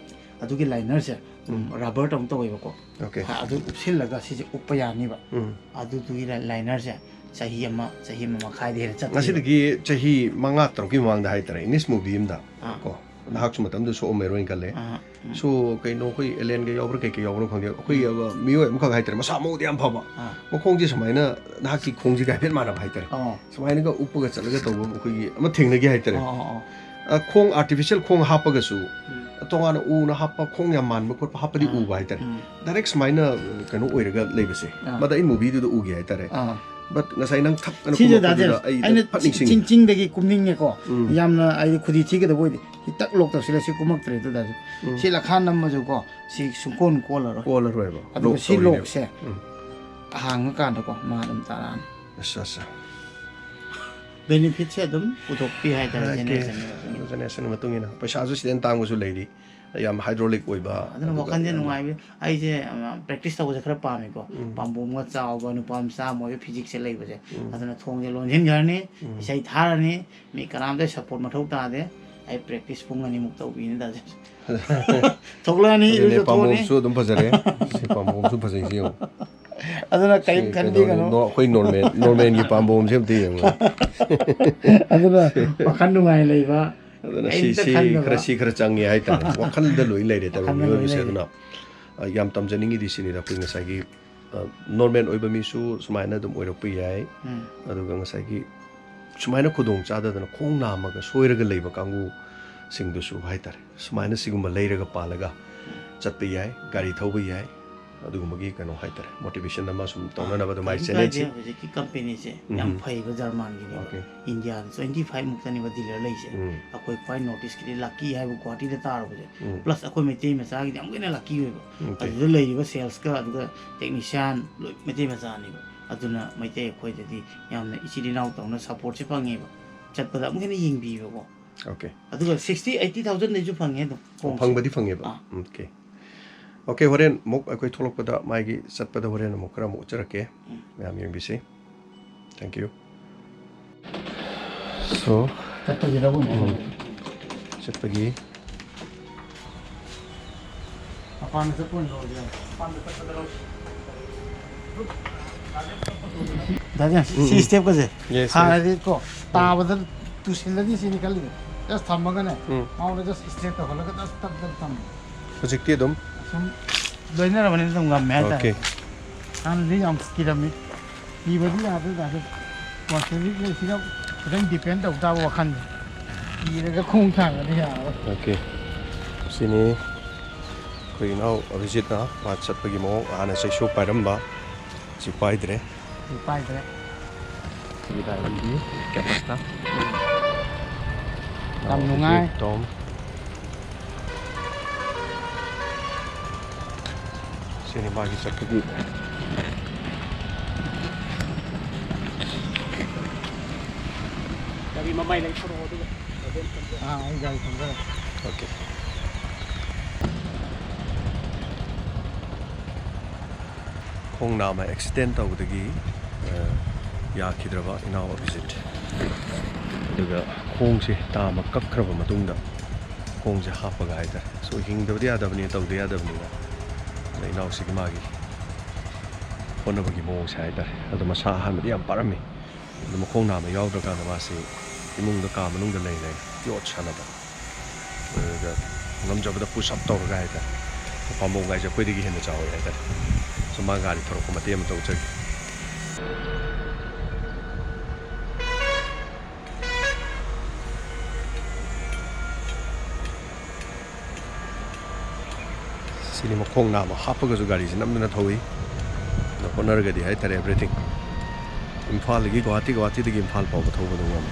ꯑꯗꯨꯒꯤ linerꯁꯦ, ꯎꯝ, ꯎꯝ꯫ Rubberꯇꯧꯅ ꯇꯧꯋꯦꯕꯀꯣ꯫ Okay꯫ ꯍꯥ, ꯑꯗꯨ ꯎꯞꯁꯤꯜꯂꯒ ꯁꯤꯁꯦ ꯎꯞꯄ ꯌꯥꯅꯤꯕ꯫ ꯎꯝ꯫ ꯑꯗꯨꯗꯨꯒꯤ ꯂ-, linerꯁꯦ ꯆꯍꯤ ꯑꯃ, ꯆꯍꯤ ꯑꯃ ꯃꯈꯥꯏꯗꯤ ꯍꯦꯟꯅ ꯆꯠꯇꯦꯕ꯫ ꯉꯁꯤꯗꯒꯤ ꯆꯍꯤ ꯃꯉꯥ ꯇꯔꯨꯛꯀꯤ ꯃꯃꯥꯡꯗ ꯍꯥꯏꯇꯥꯔꯦ, English movie ꯑꯃꯗ ꯑꯥ꯫ ꯀꯣ, ꯅꯍꯥꯛꯁꯨ ꯃꯇꯝꯗꯨ ꯁꯣꯛꯑꯝꯃꯔꯣꯏꯅ ꯈꯜꯂꯦ꯫ ꯑꯥ, ꯎꯝ꯫ So, ꯀꯩꯅꯣ, ꯑꯩꯈꯣꯏ alienꯒ ꯌꯥꯎꯕ꯭ꯔꯥ ꯀꯩꯀꯩ ꯌꯥꯎꯕ꯭ꯔꯥ ꯈꯪꯗꯦ, ꯑꯩꯈꯣꯏꯒꯤ ꯎꯝ꯫ ꯑꯃ ꯃꯤꯑꯣꯏ ꯑꯃꯈꯛ ꯍꯥꯏꯇꯥꯔꯦ, ꯃꯁꯥ ꯃꯎꯗꯤ ꯌꯥꯝ ꯐꯕ, ꯑꯥ꯫ ꯃꯈꯣꯡꯁꯦ ꯁꯨꯃꯥꯏꯅ ꯅꯍꯥꯛꯀꯤ ꯈꯣꯡꯁꯤꯒ ꯍꯥꯏꯐꯦꯠ ꯃꯥꯟꯅꯕ ꯍꯥꯏꯇꯥꯔꯦ, ꯑꯣ꯫ ꯁꯨꯃꯥꯏꯅꯒ ꯎꯞꯄꯒ ꯆꯠꯂꯒ ꯇꯧꯕ ꯑꯩꯈꯣꯏꯒꯤ ꯑꯃ ꯊꯦꯡꯅꯈꯤ ꯍꯥꯏꯇꯥꯔꯦ꯫ ꯑꯣ, ꯑꯣ, ꯑꯣ꯫ ꯑ, ꯈꯣꯡ, artificial ꯈꯣꯡ ꯍꯥꯞꯄꯒꯁꯨ ꯎꯝ꯫ ꯇꯣꯉꯥꯟꯅ ꯎꯅ ꯍꯥꯞꯄ, ꯈꯣꯡ ꯌꯥꯝ ꯃꯥꯟꯕ ꯈꯣꯠꯄ ꯍꯥꯞꯄꯗꯤ ꯎꯕ ꯍꯥꯏꯇꯥꯔꯦ꯫ ꯗꯥꯏꯔꯦꯛ ꯁꯨꯃꯥꯏꯅ ꯀꯩꯅꯣ ꯑꯣꯏꯔꯒ ꯂꯩꯕꯁꯦ, ꯑꯥ꯫ ꯃꯗ ꯑꯩ movieꯗꯨꯗ ꯎꯒꯦ ꯍꯥꯏꯇꯥꯔꯦ꯫ ꯑꯥ꯫ But ꯉꯁꯥꯏ ꯅꯪ ꯊꯛ ꯑꯅ ꯁꯤꯁꯦ ꯈꯨꯝꯃꯛꯄꯗꯨꯗ ꯗꯥꯖꯦꯟ, ꯑꯩ ꯑꯩꯅ ꯐꯠ ꯆꯤꯡ- ꯅꯤꯡꯁꯤꯡꯉꯦ꯫ ꯆꯤꯡ ꯆꯤꯡꯗꯒꯤ ꯀꯨꯝꯅꯤꯡꯉꯦꯀꯣ꯫ ꯎꯝ꯫ ꯌꯥꯝꯅ ꯑꯩꯗꯤ ꯈꯨꯗꯤ ꯊꯤꯒꯗꯕ ꯑꯣꯏꯗꯦ꯫ ꯍꯤꯇꯛ ꯂꯣꯛ ꯇꯧꯁꯤꯜꯂ ꯁꯤ ꯀꯨꯝꯃꯛꯇ꯭ꯔꯦ ꯑꯗꯨ ꯗꯥꯖꯦꯟ꯫ ꯎꯝ꯫ ꯁꯤ ꯂꯈꯥ ꯅꯝꯃꯁꯨꯀꯣ, ꯁꯤ ꯁꯨꯡꯀꯣꯟ ꯀꯣꯜꯂꯔꯣꯏ꯫ ꯀꯣꯜꯂꯔꯣꯏꯕ꯫ ꯑꯗꯨꯒ Lock ꯁꯤ ꯇꯧꯔꯤꯅꯦ꯫ ꯂꯣꯛꯁꯦ ꯎꯝ꯫ ꯍꯥꯡꯉꯀꯥꯟꯗꯀꯣ ꯃꯥ ꯑꯗꯨꯝ ꯇꯥꯔꯛꯑꯅꯤ꯫ ꯑꯁ, ꯑꯁ꯫ Benefitꯁꯦ ꯑꯗꯨꯝ ꯄꯨꯊꯣꯛꯄꯤ ꯍꯥꯏꯇꯥꯔꯦ, Okay꯫ generationꯒꯤ ꯃꯇꯨꯡ ꯏꯟꯅ꯫ Generationꯒꯤ ꯃꯇꯨꯡ ꯏꯟꯅ꯫ ꯄꯩꯁꯥꯁꯨ ꯁꯤꯗꯅ ꯇꯥꯡꯕꯁꯨ ꯂꯩꯔꯤ꯫ ꯌꯥꯝ hydraulic ꯑꯣꯏꯕ꯫ ꯑꯗꯨꯅ ꯑꯗꯨꯒ ꯋꯥꯈꯜꯁꯦ ꯌꯥꯝꯅ ꯅꯨꯡꯉꯥꯏꯕ꯫ ꯑꯩꯁꯦ, ꯑ, practice ꯇꯧꯕꯁꯦ ꯈꯔ ꯄꯥꯝꯃꯤꯀꯣ꯫ ꯎꯝ꯫ ꯄꯥꯝꯕꯣꯝꯒ ꯆꯥꯎꯕ, ꯅꯨꯄꯥ ꯃꯆꯥ ꯑꯃ ꯑꯣꯏꯕ physicꯁꯦ ꯂꯩꯕꯁꯦ꯫ ꯎꯝ꯫ ꯑꯗꯨꯅ ꯊꯣꯡꯁꯦ ꯂꯣꯟꯁꯤꯟꯈ꯭ꯔꯅꯤ, ꯎꯝ꯫ ꯏꯁꯩ ꯊꯥꯔꯅꯤ, ꯃꯤ ꯀꯅꯥꯝꯇ support ꯃꯊꯧ ꯇꯥꯗꯦ꯫ ꯑꯩ practice ꯄꯨꯡ ꯑꯅꯤꯃꯨꯛ ꯇꯧꯕꯤꯅꯦ ꯗꯥꯖꯦꯟ꯫ ꯊꯣꯛꯂꯛꯑꯅꯤ, ꯑꯗꯨꯅꯦ, ꯏꯔꯨꯖꯊꯣꯛꯑꯅꯤ꯫ ꯄꯥꯝꯕꯣꯝꯁꯨ ꯑꯗꯨꯝ ꯐꯖꯔꯦ꯫ ꯁꯤ ꯄꯥꯝꯕꯣꯝꯁꯨ ꯐꯖꯩ, ꯁꯤ ꯌꯦꯡꯉꯨ꯫ ꯑꯗꯨꯅ ꯁꯤ ꯀꯔꯤꯝ ꯀꯩꯅꯣ, ꯈꯟꯕꯤꯒꯅꯨ꯫ ꯅꯣ-, ꯑꯩꯈꯣꯏ normal, normalꯒꯤ ꯄꯥꯝꯕꯣꯝꯁꯦ ꯑꯝꯇ ꯌꯦꯡꯉꯨ꯫ ꯑꯗꯨꯅ ꯋꯥꯈꯜ ꯅꯨꯡꯉꯥꯏ ꯂꯩꯕ, ꯑꯗꯨꯅ ꯁꯤ, ꯀꯔꯤꯝꯇ ꯁꯤ ꯈꯟꯗꯕ꯫ ꯈꯔ, ꯁꯤ ꯈꯔ ꯆꯪꯉꯦ ꯍꯥꯏꯇꯥꯔꯦ꯫ ꯋꯥꯈꯜꯗ ꯂꯣꯏ ꯂꯩꯔꯦ ꯇꯥꯔꯦ ꯋꯥꯈꯜꯗ ꯂꯣꯏ ꯃꯤꯑꯣꯏꯕꯁꯦ꯫ ꯂꯩꯔꯦ꯫ ꯑꯗꯨꯅ, ꯑ, ꯌꯥꯝ ꯇꯝꯖꯅꯤꯡꯉꯤꯗꯤ ꯁꯤꯅꯤꯗ, ꯑꯩꯈꯣꯏ ꯉꯁꯥꯏꯒꯤ, ꯑ, normal ꯑꯣꯏꯕ ꯃꯤꯁꯨ ꯁꯨꯃꯥꯏꯅ ꯑꯗꯨꯝ ꯑꯣꯏꯔꯛꯄ ꯌꯥꯏ꯫ ꯎꯝ꯫ ꯑꯗꯨꯒ ꯉꯁꯥꯏꯒꯤ ꯁꯨꯃꯥꯏꯅ ꯈꯨꯗꯣꯡ ꯆꯥꯗꯗꯅ ꯈꯣꯡ ꯅꯥꯝꯃꯒ ꯁꯣꯏꯔꯒ ꯂꯩꯕ ꯀꯥꯡꯕꯨꯁꯤꯡꯗꯨꯁꯨ ꯍꯥꯏꯇꯥꯔꯦ, ꯁꯨꯃꯥꯏꯅ ꯁꯤꯒꯨꯝꯕ ꯂꯩꯔꯒ ꯄꯥꯜꯂꯒ ꯆꯠꯄ ꯌꯥꯏ, ꯒꯥꯔꯤ ꯊꯧꯕ ꯌꯥꯏ꯫ ꯑꯗꯨꯒꯨꯝꯕꯒꯤ ꯀꯩꯅꯣ ꯍꯥꯏꯇꯥꯔꯦ, motivation ꯑꯃ ꯁꯨꯝ ꯇꯧꯅꯅꯕ ꯑꯗꯨꯃꯥꯏꯅ ꯀꯩꯝ ꯆꯦꯟꯅꯁꯤ꯫ ꯀꯥꯏꯗꯦ, ꯍꯧꯖꯤꯛꯀꯤ companyꯁꯦ ꯌꯥꯝ ꯎꯝ꯫ ꯐꯩꯕ, Germanꯒꯤꯅꯦꯕ꯫ Okay꯫ Indiaꯗ twenty five ꯃꯨꯛꯇꯅꯦꯕ dealer ꯂꯩꯁꯦ꯫ ꯎꯝ꯫ ꯑꯩꯈꯣꯏ ꯈ꯭ꯋꯥꯏ North Eastꯀꯤꯗꯤ Luckyꯍꯥꯏꯕ ꯒꯨꯋꯥꯍꯥꯇꯤꯗ ꯇꯥꯔꯨꯕꯁꯦ꯫ ꯎꯝ꯫ Plus ꯑꯩꯈꯣꯏ ꯃꯩꯇꯩ ꯃꯆꯥꯒꯤꯗꯤ ꯑꯃꯨꯛꯀ ꯍꯦꯟꯅ lucky ꯑꯣꯏꯕ꯫ Okay꯫ ꯑꯗꯨꯗ ꯂꯩꯔꯤꯕ salesꯀ ꯑꯗꯨꯒ technician ꯂꯣꯏ ꯃꯩꯇꯩ ꯃꯆꯥꯅꯦꯕ꯫ ꯑꯗꯨꯅ ꯃꯩꯇꯩ ꯑꯩꯈꯣꯏꯗꯗꯤ ꯌꯥꯝꯅ ꯏꯆꯤꯜ ꯏꯅꯥꯎ ꯇꯧꯅ supportꯁꯦ ꯐꯪꯉꯦꯕ꯫ ꯆꯠꯄꯗ ꯑꯃꯨꯛ ꯍꯦꯟꯅ ꯌꯦꯡꯕꯤꯕꯀꯣ꯫ Okay꯫ ꯑꯗꯨꯒ sixty, eighty thousand ꯗꯩꯁꯨ ꯐꯪꯉꯦ ꯑꯗꯨꯝ ꯈꯣꯡꯁꯦ꯫ ꯐꯪꯕꯗꯤ ꯐꯪꯉꯦꯕ꯫ ꯑꯥ꯫ Okay꯫ Okay, ꯍꯣꯔꯦꯟ ꯑꯃꯨꯛ ꯑꯩꯈꯣꯏ ꯊꯣꯛꯂꯛꯄꯗ, ꯃꯥꯒꯤ ꯆꯠꯄꯗ ꯍꯣꯔꯦꯟ ꯑꯃꯨꯛ ꯈꯔ ꯑꯃꯨꯛ ꯎꯠꯆꯔꯛꯀꯦ꯫ ꯎꯝ꯫ ꯃꯌꯥꯝ ꯌꯦꯡꯕꯤꯁꯤ꯫ Thank you꯫ So, ꯆꯠꯄꯒꯤꯗꯕꯨꯅꯦ꯫ ꯎꯝ꯫ ꯆꯠꯄꯒꯤ꯫ ꯃꯄꯥꯟꯗ ꯆꯠꯄ ꯑꯣꯏꯅ ꯂꯧꯔꯁꯦ꯫ ꯃꯄꯥꯟꯗ ꯆꯠꯄꯗ ꯂꯧꯔꯁꯤ꯫ ꯗꯥ ꯖꯦꯝꯁ, ꯁꯤ ꯎꯝ꯫ stepꯀꯁꯦ Yes, yes꯫ ꯍꯥꯟꯅꯗꯤ ꯀꯣ ꯇꯥꯕꯗ ꯇꯨꯁꯤꯜꯂꯅꯤ ꯁꯤꯅꯤ ꯈꯜꯂꯤꯗꯣ꯫ Just ꯊꯝꯃꯒꯅꯦ, ꯎꯝ꯫ ꯃꯉꯣꯟꯗ just straight ꯇꯧꯍꯜꯂꯒ just ꯇꯞ ꯇꯞ ꯊꯝꯃꯦ꯫ ꯍꯧꯖꯤꯛꯇꯤ ꯑꯗꯨꯝ꯫ ꯁꯨꯝ ꯂꯣꯏꯅꯔꯕꯅꯤꯅ ꯑꯗꯨꯝ ꯉꯝꯃꯦ ꯍꯥꯏꯇꯥꯔꯦ꯫ Okay꯫ ꯍꯥꯟꯅꯗꯤ ꯌꯥꯝ ꯀꯤꯔꯝꯃꯤ꯫ ꯀꯤꯕꯗꯤ ꯌꯥꯗꯦ, ꯗꯥ ꯖꯦꯝꯁ꯫ Concentrate ꯁꯤꯗ ꯈꯤꯇꯪ depend ꯇꯧ ꯇꯥꯕ ꯋꯥꯈꯜꯁꯦ꯫ ꯀꯤꯔꯒ ꯈꯣꯡ ꯊꯥꯡꯒꯗꯤ ꯌꯥꯔꯔꯣꯏ꯫ Okay꯫ ꯁꯤꯅꯤ ꯑꯩꯈꯣꯏ ꯏꯅꯥꯎ ꯑꯚꯤꯖꯤꯠꯅ ꯃꯥ ꯆꯠꯄꯒꯤ ꯃꯑꯣꯡ, ꯍꯥꯟꯅ ꯆꯩꯁꯨ ꯄꯥꯏꯔꯝꯕ, ꯁꯤ ꯄꯥꯏꯗ꯭ꯔꯦ꯫ ꯁꯤ ꯄꯥꯏꯗ꯭ꯔꯦ꯫ ꯁꯤꯒꯤ ꯗꯥꯏꯃꯟꯒꯤ ꯀꯦꯝꯄꯁꯇ꯫ ꯌꯥꯝ ꯅꯨꯡꯉꯥꯏ꯫ ꯇꯣꯝ꯫ ꯁꯤꯅꯤ ꯃꯥꯒꯤ ꯆꯠꯄꯒꯤ꯫ ꯒꯥꯔꯤ ꯃꯃꯥꯏ ꯂꯩꯊꯣꯔꯛꯑꯣ ꯑꯗꯨꯒ꯫ ꯑꯥ, ꯑꯩ ꯒꯥꯔꯤ ꯊꯝꯖꯔꯒꯦ꯫ ꯑꯣꯀꯦ꯫ ꯈꯣꯡ ꯅꯥꯝꯃ ꯑꯦꯛꯁꯤꯗꯦꯟ ꯇꯧꯕꯗꯒꯤ, ꯑ, ꯌꯥꯈꯤꯗ꯭ꯔꯕ ꯏꯅꯥꯎ ꯑꯚꯤꯖꯤꯠ꯫ ꯑꯗꯨꯒ ꯈꯣꯡꯁꯦ ꯇꯥꯃ ꯀꯛꯈ꯭ꯔꯕ ꯃꯇꯨꯡꯗ ꯈꯣꯡꯁꯦ ꯍꯥꯞꯄꯒ ꯍꯥꯏꯇꯥꯔꯦ꯫ So, ꯍꯤꯡꯗꯕꯗꯤ ꯌꯥꯗꯕꯅꯤ, ꯇꯧꯗ ꯌꯥꯗꯕꯅꯤꯅ꯫ ꯑꯗ ꯏꯅꯥꯎꯁꯤꯒꯤ ꯃꯥꯒꯤ ꯍꯣꯠꯅꯕꯒꯤ ꯃꯑꯣꯡꯁꯦ ꯍꯥꯏꯇꯥꯔꯦ꯫ ꯑꯗꯣ ꯃꯁꯥ ꯑꯍꯥꯟꯕꯗꯤ ꯌꯥꯝ ꯄꯥꯔꯝꯃꯤ꯫ ꯑꯗꯣ ꯃꯈꯣꯡ ꯅꯥꯝꯃ ꯌꯥꯎꯗ꯭ꯔꯀꯥꯟꯗ ꯃꯥꯁꯤ ꯏꯃꯨꯡꯗ ꯀꯥ ꯃꯅꯨꯡꯗ ꯂꯩ ꯂꯩ ꯌꯣꯠ ꯁꯥꯟꯅꯕ꯫ ꯑꯗꯨꯗ ꯉꯝꯖꯕꯗ push up ꯇꯧꯔꯒ ꯍꯥꯏꯇꯥꯔꯦ꯫ ꯄꯥꯝꯕꯣꯝꯒꯥꯏꯁꯦ ꯑꯩꯈꯣꯏꯗꯒꯤ ꯍꯦꯟꯅ ꯆꯥꯎꯋꯦ ꯍꯥꯏꯇꯥꯔꯦ꯫ So ꯃꯥ ꯒꯥꯔꯤ ꯊꯧꯔꯛꯄ ꯃꯇꯦꯛ ꯑꯃ ꯇꯧꯖꯒꯦ꯫ ꯁꯤꯗꯤ ꯃꯈꯣꯡ ꯅꯥꯝꯃ ꯍꯥꯞꯄꯒꯁꯨ ꯒꯥꯔꯤꯁꯦ ꯅꯝꯗꯅ ꯊꯧꯏ꯫ ꯑꯗꯣ ꯍꯣꯠꯅꯔꯒꯗꯤ ꯍꯥꯏꯇꯥꯔꯦ, everything꯫ ꯏꯝꯐꯥꯜꯗꯒꯤ ꯒꯨꯍꯥꯇꯤ, ꯒꯨꯍꯥꯇꯤꯗꯒꯤ ꯏꯝꯐꯥꯜ ꯐꯥꯎꯕ ꯊꯧꯕ ꯑꯗꯨꯝ ꯉꯝꯃꯦ꯫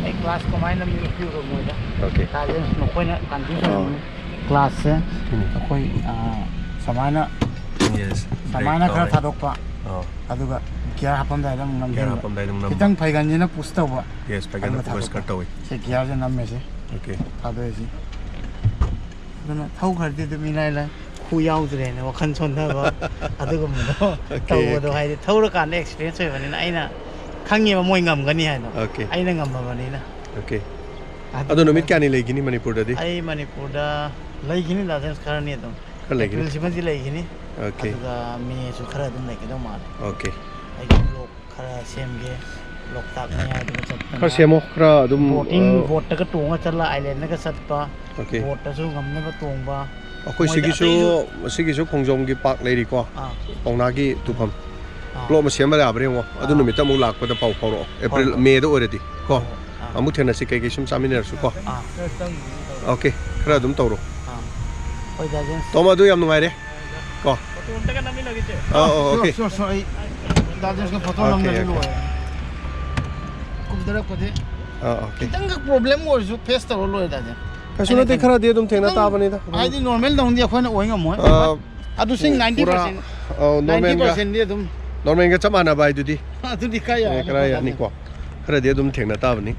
ꯑꯩ ꯀ꯭ꯂꯥꯁ ꯀꯃꯥꯏꯅ ꯂꯧꯕꯤꯕ꯭ꯔꯣ ꯃꯣꯏꯗ? ꯑꯣꯀꯦ꯫ ꯇꯥꯖꯦꯟꯁ ꯃꯈꯣꯏꯅ ꯀꯟꯐ꯭ꯌꯨꯁ ꯑꯥ꯫ ꯑꯣꯏꯔꯝꯒꯅꯤ꯫ ꯀ꯭ꯂꯥꯁꯁꯦ ꯎꯝ꯫ ꯑꯩꯈꯣꯏ, ꯑꯥ, ꯁꯨꯃꯥꯏꯅ, ꯌꯦꯁ꯫ ꯁꯨꯃꯥꯏꯅ ꯕ꯭ꯔꯦꯛ ꯈꯔ ꯇꯧꯔꯦ꯫ ꯊꯥꯗꯣꯛꯄ, ꯑꯥ꯫ ꯑꯗꯨꯒ ꯒꯤꯌꯥꯔ ꯍꯥꯞꯄꯝꯗꯥꯏꯗ ꯑꯃꯨꯛ ꯒꯤꯌꯥꯔ ꯅꯝꯁꯤꯟꯕ꯫ ꯍꯥꯞꯄꯝꯗꯥꯏꯗ ꯑꯃꯨꯛ ꯅꯝꯕ꯫ ꯈꯤꯇꯪ ꯐꯩꯒꯟꯁꯤꯅ ꯄꯨꯁ ꯇꯧꯕ꯫ ꯌꯦꯁ, ꯐꯩꯒꯟꯅ ꯑꯗꯨꯒ ꯄꯨꯁ ꯊꯥꯗꯣꯛꯄ꯫ ꯈꯔ ꯇꯧꯏ꯫ ꯁꯦ ꯒꯤꯌꯥꯔꯁꯦ ꯅꯝꯃꯦꯁꯦ꯫ ꯑꯣꯀꯦ꯫ ꯊꯥꯗꯣꯛꯑꯦꯁꯤ꯫ ꯑꯗꯨꯅ ꯊꯧꯈ꯭ꯔꯗꯤ ꯑꯗꯨꯝ ꯏꯂꯥꯏ ꯂꯥꯏ꯫ ꯈꯨ ꯌꯥꯎꯗ꯭ꯔꯦꯅ ꯋꯥꯈꯜ ꯁꯣꯟꯊꯕ ꯑꯗꯨꯒꯨꯝꯕꯗꯣ ꯑꯣꯀꯦ, ꯇꯧꯕꯗꯣ ꯑꯣꯀꯦ꯫ ꯍꯥꯏꯗꯤ ꯊꯧꯔꯀꯥꯟꯗ ꯑꯦꯛꯁꯄꯤꯔꯤꯌꯦꯟꯁ ꯑꯣꯏꯕꯅꯤꯅ ꯑꯩꯅ ꯈꯪꯉꯦꯕ ꯃꯣꯏ ꯉꯝꯒꯅꯤ ꯍꯥꯏꯗꯣ꯫ ꯑꯣꯀꯦ꯫ ꯑꯩꯅ ꯉꯝꯃꯕꯅꯤꯅ꯫ ꯑꯣꯀꯦ꯫ ꯑꯗꯨ ꯑꯗꯣ ꯅꯨꯃꯤꯠ ꯀꯌꯥꯅꯤ ꯂꯩꯒꯅꯤ ꯃꯅꯤꯄꯨꯔꯗꯗꯤ? ꯑꯩ ꯃꯅꯤꯄꯨꯔꯗ ꯂꯩꯈꯤꯅꯤ, ꯗꯥ ꯖꯦꯝꯁ, ꯈꯔꯅꯤ ꯑꯗꯨꯝ꯫ ꯈꯔ ꯂꯩꯈꯤꯅꯤ? ꯑꯦꯄ꯭ꯔꯤꯜꯁꯤꯃꯗꯤ ꯂꯩꯈꯤꯅꯤ꯫ ꯑꯣꯀꯦ꯫ ꯑꯗꯨꯒ ꯃꯦꯁꯨ ꯈꯔ ꯑꯗꯨꯝ ꯂꯩꯒꯗꯧ ꯃꯥꯜꯂꯦ꯫ ꯑꯣꯀꯦ꯫ ꯑꯩꯒꯤ ꯕ꯭ꯂꯣꯛ ꯈꯔ ꯁꯦꯝꯒꯦ, ꯂꯣꯛꯇꯥꯛ ꯃꯌꯥꯏꯗꯨꯒ ꯆꯠꯇꯅ꯫ ꯈꯔ ꯁꯦꯝꯃꯣ, ꯈꯔ ꯑꯗꯨꯝ, ꯕꯣꯇꯤꯡ, ꯑ, ꯕꯣꯠꯇꯒ ꯇꯣꯡꯉ ꯆꯠꯂ ꯑꯥꯏꯂꯦꯟꯗꯒ ꯆꯠꯄ, ꯑꯣꯀꯦ꯫ ꯕꯣꯠꯇꯁꯨ ꯉꯝꯅꯕ ꯇꯣꯡꯕ꯫ ꯑꯩꯈꯣꯏ ꯃꯣꯏꯗ ꯁꯤꯒꯤꯁꯨ, ꯑꯇꯩꯁꯨ ꯁꯤꯒꯤꯁꯨ ꯈꯣꯡꯖꯣꯝꯒꯤ ꯄꯥꯔꯛ ꯂꯩꯔꯤꯀꯣ, ꯑꯥ꯫ ꯄꯥꯎꯅꯥꯒꯤ ꯇꯨꯐꯝ꯫ ꯑꯥ꯫ ꯕ꯭ꯂꯣꯛ ꯑꯃ ꯁꯦꯝꯕ ꯌꯥꯕ꯭ꯔꯥ ꯌꯦꯡꯉꯣ, ꯑꯗꯨ ꯑꯥ꯫ ꯅꯨꯃꯤꯠꯇ ꯑꯃꯨꯛ ꯂꯥꯛꯄꯗ ꯄꯥꯎ ꯐꯥꯎꯔꯛꯑꯣ, ꯑꯦꯄ꯭ꯔꯤꯜ, ꯍꯣꯏ, ꯍꯣꯏ꯫ ꯃꯦꯗ ꯑꯣꯏꯔꯗꯤ ꯀꯣ꯫ ꯍꯣꯏ, ꯍꯣꯏ꯫ ꯑꯃꯨꯛ ꯊꯦꯡꯅꯁꯤ, ꯀꯩꯀꯩ ꯁꯨꯝ ꯆꯥꯃꯤꯟꯅꯔꯁꯨ ꯀꯣ꯫ ꯑꯥ꯫ ꯑꯣꯀꯦ, ꯈꯔ ꯑꯗꯨꯝ ꯇꯧꯔꯣ꯫ ꯑꯥ꯫ ꯍꯣꯏ, ꯗꯥ ꯖꯦꯝꯁ꯫ ꯇꯣꯝ, ꯑꯗꯨ ꯌꯥꯝ ꯅꯨꯡꯉꯥꯏꯔꯦ ꯀꯣ꯫ ꯑꯥ, ꯑꯣ, ꯑꯣꯀꯦ꯫ ꯁꯣ, ꯁꯣ, ꯑꯩ ꯗꯥ ꯖꯦꯝꯁꯀ ꯐꯣꯇꯣ ꯑꯣꯀꯦ, ꯅꯝꯗ꯭ꯔꯁꯨ ꯑꯣꯀꯦ꯫ ꯂꯣꯏꯔꯦ꯫ ꯀꯨꯝꯊꯔꯛꯄꯗꯤ ꯑꯥ, ꯑꯣꯀꯦ꯫ ꯈꯤꯇꯪꯈꯛ ꯄ꯭ꯔꯣꯕ꯭ꯂꯦꯝ ꯑꯣꯏꯔꯁꯨ ꯐꯦꯁ ꯇꯧꯔ ꯂꯣꯏꯔꯦ, ꯗꯥ ꯖꯦꯝꯁ꯫ ꯀꯩꯁꯨ ꯅꯠꯇꯦ, ꯈꯔꯗꯤ ꯑꯗꯨꯝ ꯊꯦꯡꯅ ꯈꯤꯇꯪ ꯇꯥꯕꯅꯤꯗ꯫ ꯍꯥꯏꯗꯤ ꯅꯣꯔꯃꯦꯜ ꯇꯧꯅꯗꯤ ꯑꯩꯈꯣꯏꯅ ꯑꯣꯏ ꯉꯝꯃꯣꯏ꯫ ꯑꯥ, ꯑꯗꯨꯁꯤꯡ ꯅꯥꯏꯟꯇꯤ ꯄꯨꯔꯥ, ꯄꯥꯔꯁꯦꯟ ꯑꯧ, ꯅꯥꯏꯟꯇꯤ ꯅꯣꯔꯃꯦꯜꯒ, ꯄꯥꯔꯁꯦꯟꯗꯤ ꯑꯗꯨꯝ ꯅꯣꯔꯃꯦꯜꯒ ꯆꯞ ꯃꯥꯟꯅꯕ ꯍꯥꯏꯗꯨꯗꯤ꯫ ꯑꯗꯨꯗꯤ ꯀꯥꯏ ꯑꯦ, ꯌꯥꯔꯅꯤ, ꯈꯔ ꯌꯥꯅꯤꯀꯣ꯫ ꯈꯔꯗꯤ ꯑꯗꯨꯝ ꯊꯦꯡꯅ ꯇꯥꯕꯅꯤ꯫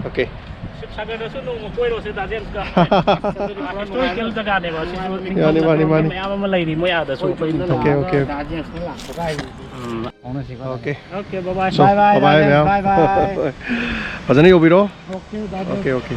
ꯑꯣꯀꯦ꯫ ꯁꯤꯕꯁꯥꯒꯔꯗꯁꯨ ꯅꯣꯡꯃ ꯀꯣꯏꯔꯨꯁꯦ, ꯗꯥ ꯖꯦꯝꯁꯀ꯫ ꯍꯤꯁꯇꯣꯔꯤꯀꯦꯜ ꯖꯒꯥꯅꯦꯕ ꯁꯤꯁꯨ꯫ ꯌꯥꯅꯤ, ꯃꯥꯅꯤ, ꯃꯥꯅꯤ꯫ ꯃꯌꯥꯝ ꯑꯃ ꯂꯩꯔꯤ ꯃꯣꯏ ꯑꯥꯗꯁꯨ ꯑꯩꯈꯣꯏ꯫ Okay, okay, okay. Da James ꯂꯥꯛꯄ ꯀꯥꯏꯗꯨꯗꯤ꯫ ꯑꯣꯀꯦ꯫ ꯕꯥꯏ ꯕꯥꯏ, ꯕꯥꯏ ꯕꯥꯏ, ꯃꯌꯥꯝ꯫ Bye bye. ꯐꯖꯅ ꯌꯧꯕꯤꯔꯣ꯫ Okay, Da James. Okay, okay.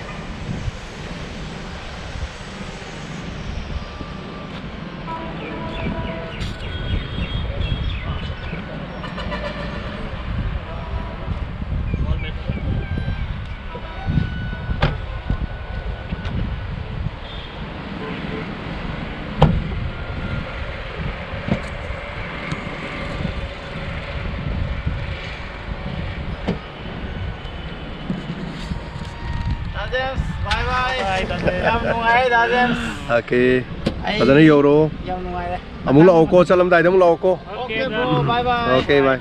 Da James, bye bye. Bye, Da James. ꯌꯥꯝ ꯅꯨꯡꯉꯥꯏꯔꯦ, ꯗꯥ ꯖꯦꯝꯁ꯫ ꯑꯣꯀꯦ꯫ ꯑꯩ ꯐꯖꯅ ꯌꯧꯔꯣ꯫ ꯌꯥꯝ ꯅꯨꯡꯉꯥꯏꯔꯦ꯫ ꯑꯃꯨꯛ ꯂꯥꯛꯑꯣꯀꯣ, ꯆꯠꯂꯝꯗꯥꯏꯗ ꯑꯃꯨꯛ ꯂꯥꯛꯑꯣꯀꯣ꯫ ꯑꯣꯀꯦ, ꯕ꯭ꯔꯣ, ꯕꯥꯏ ꯕꯥꯏ꯫ ꯑꯣꯀꯦ, ꯕꯥꯏ꯫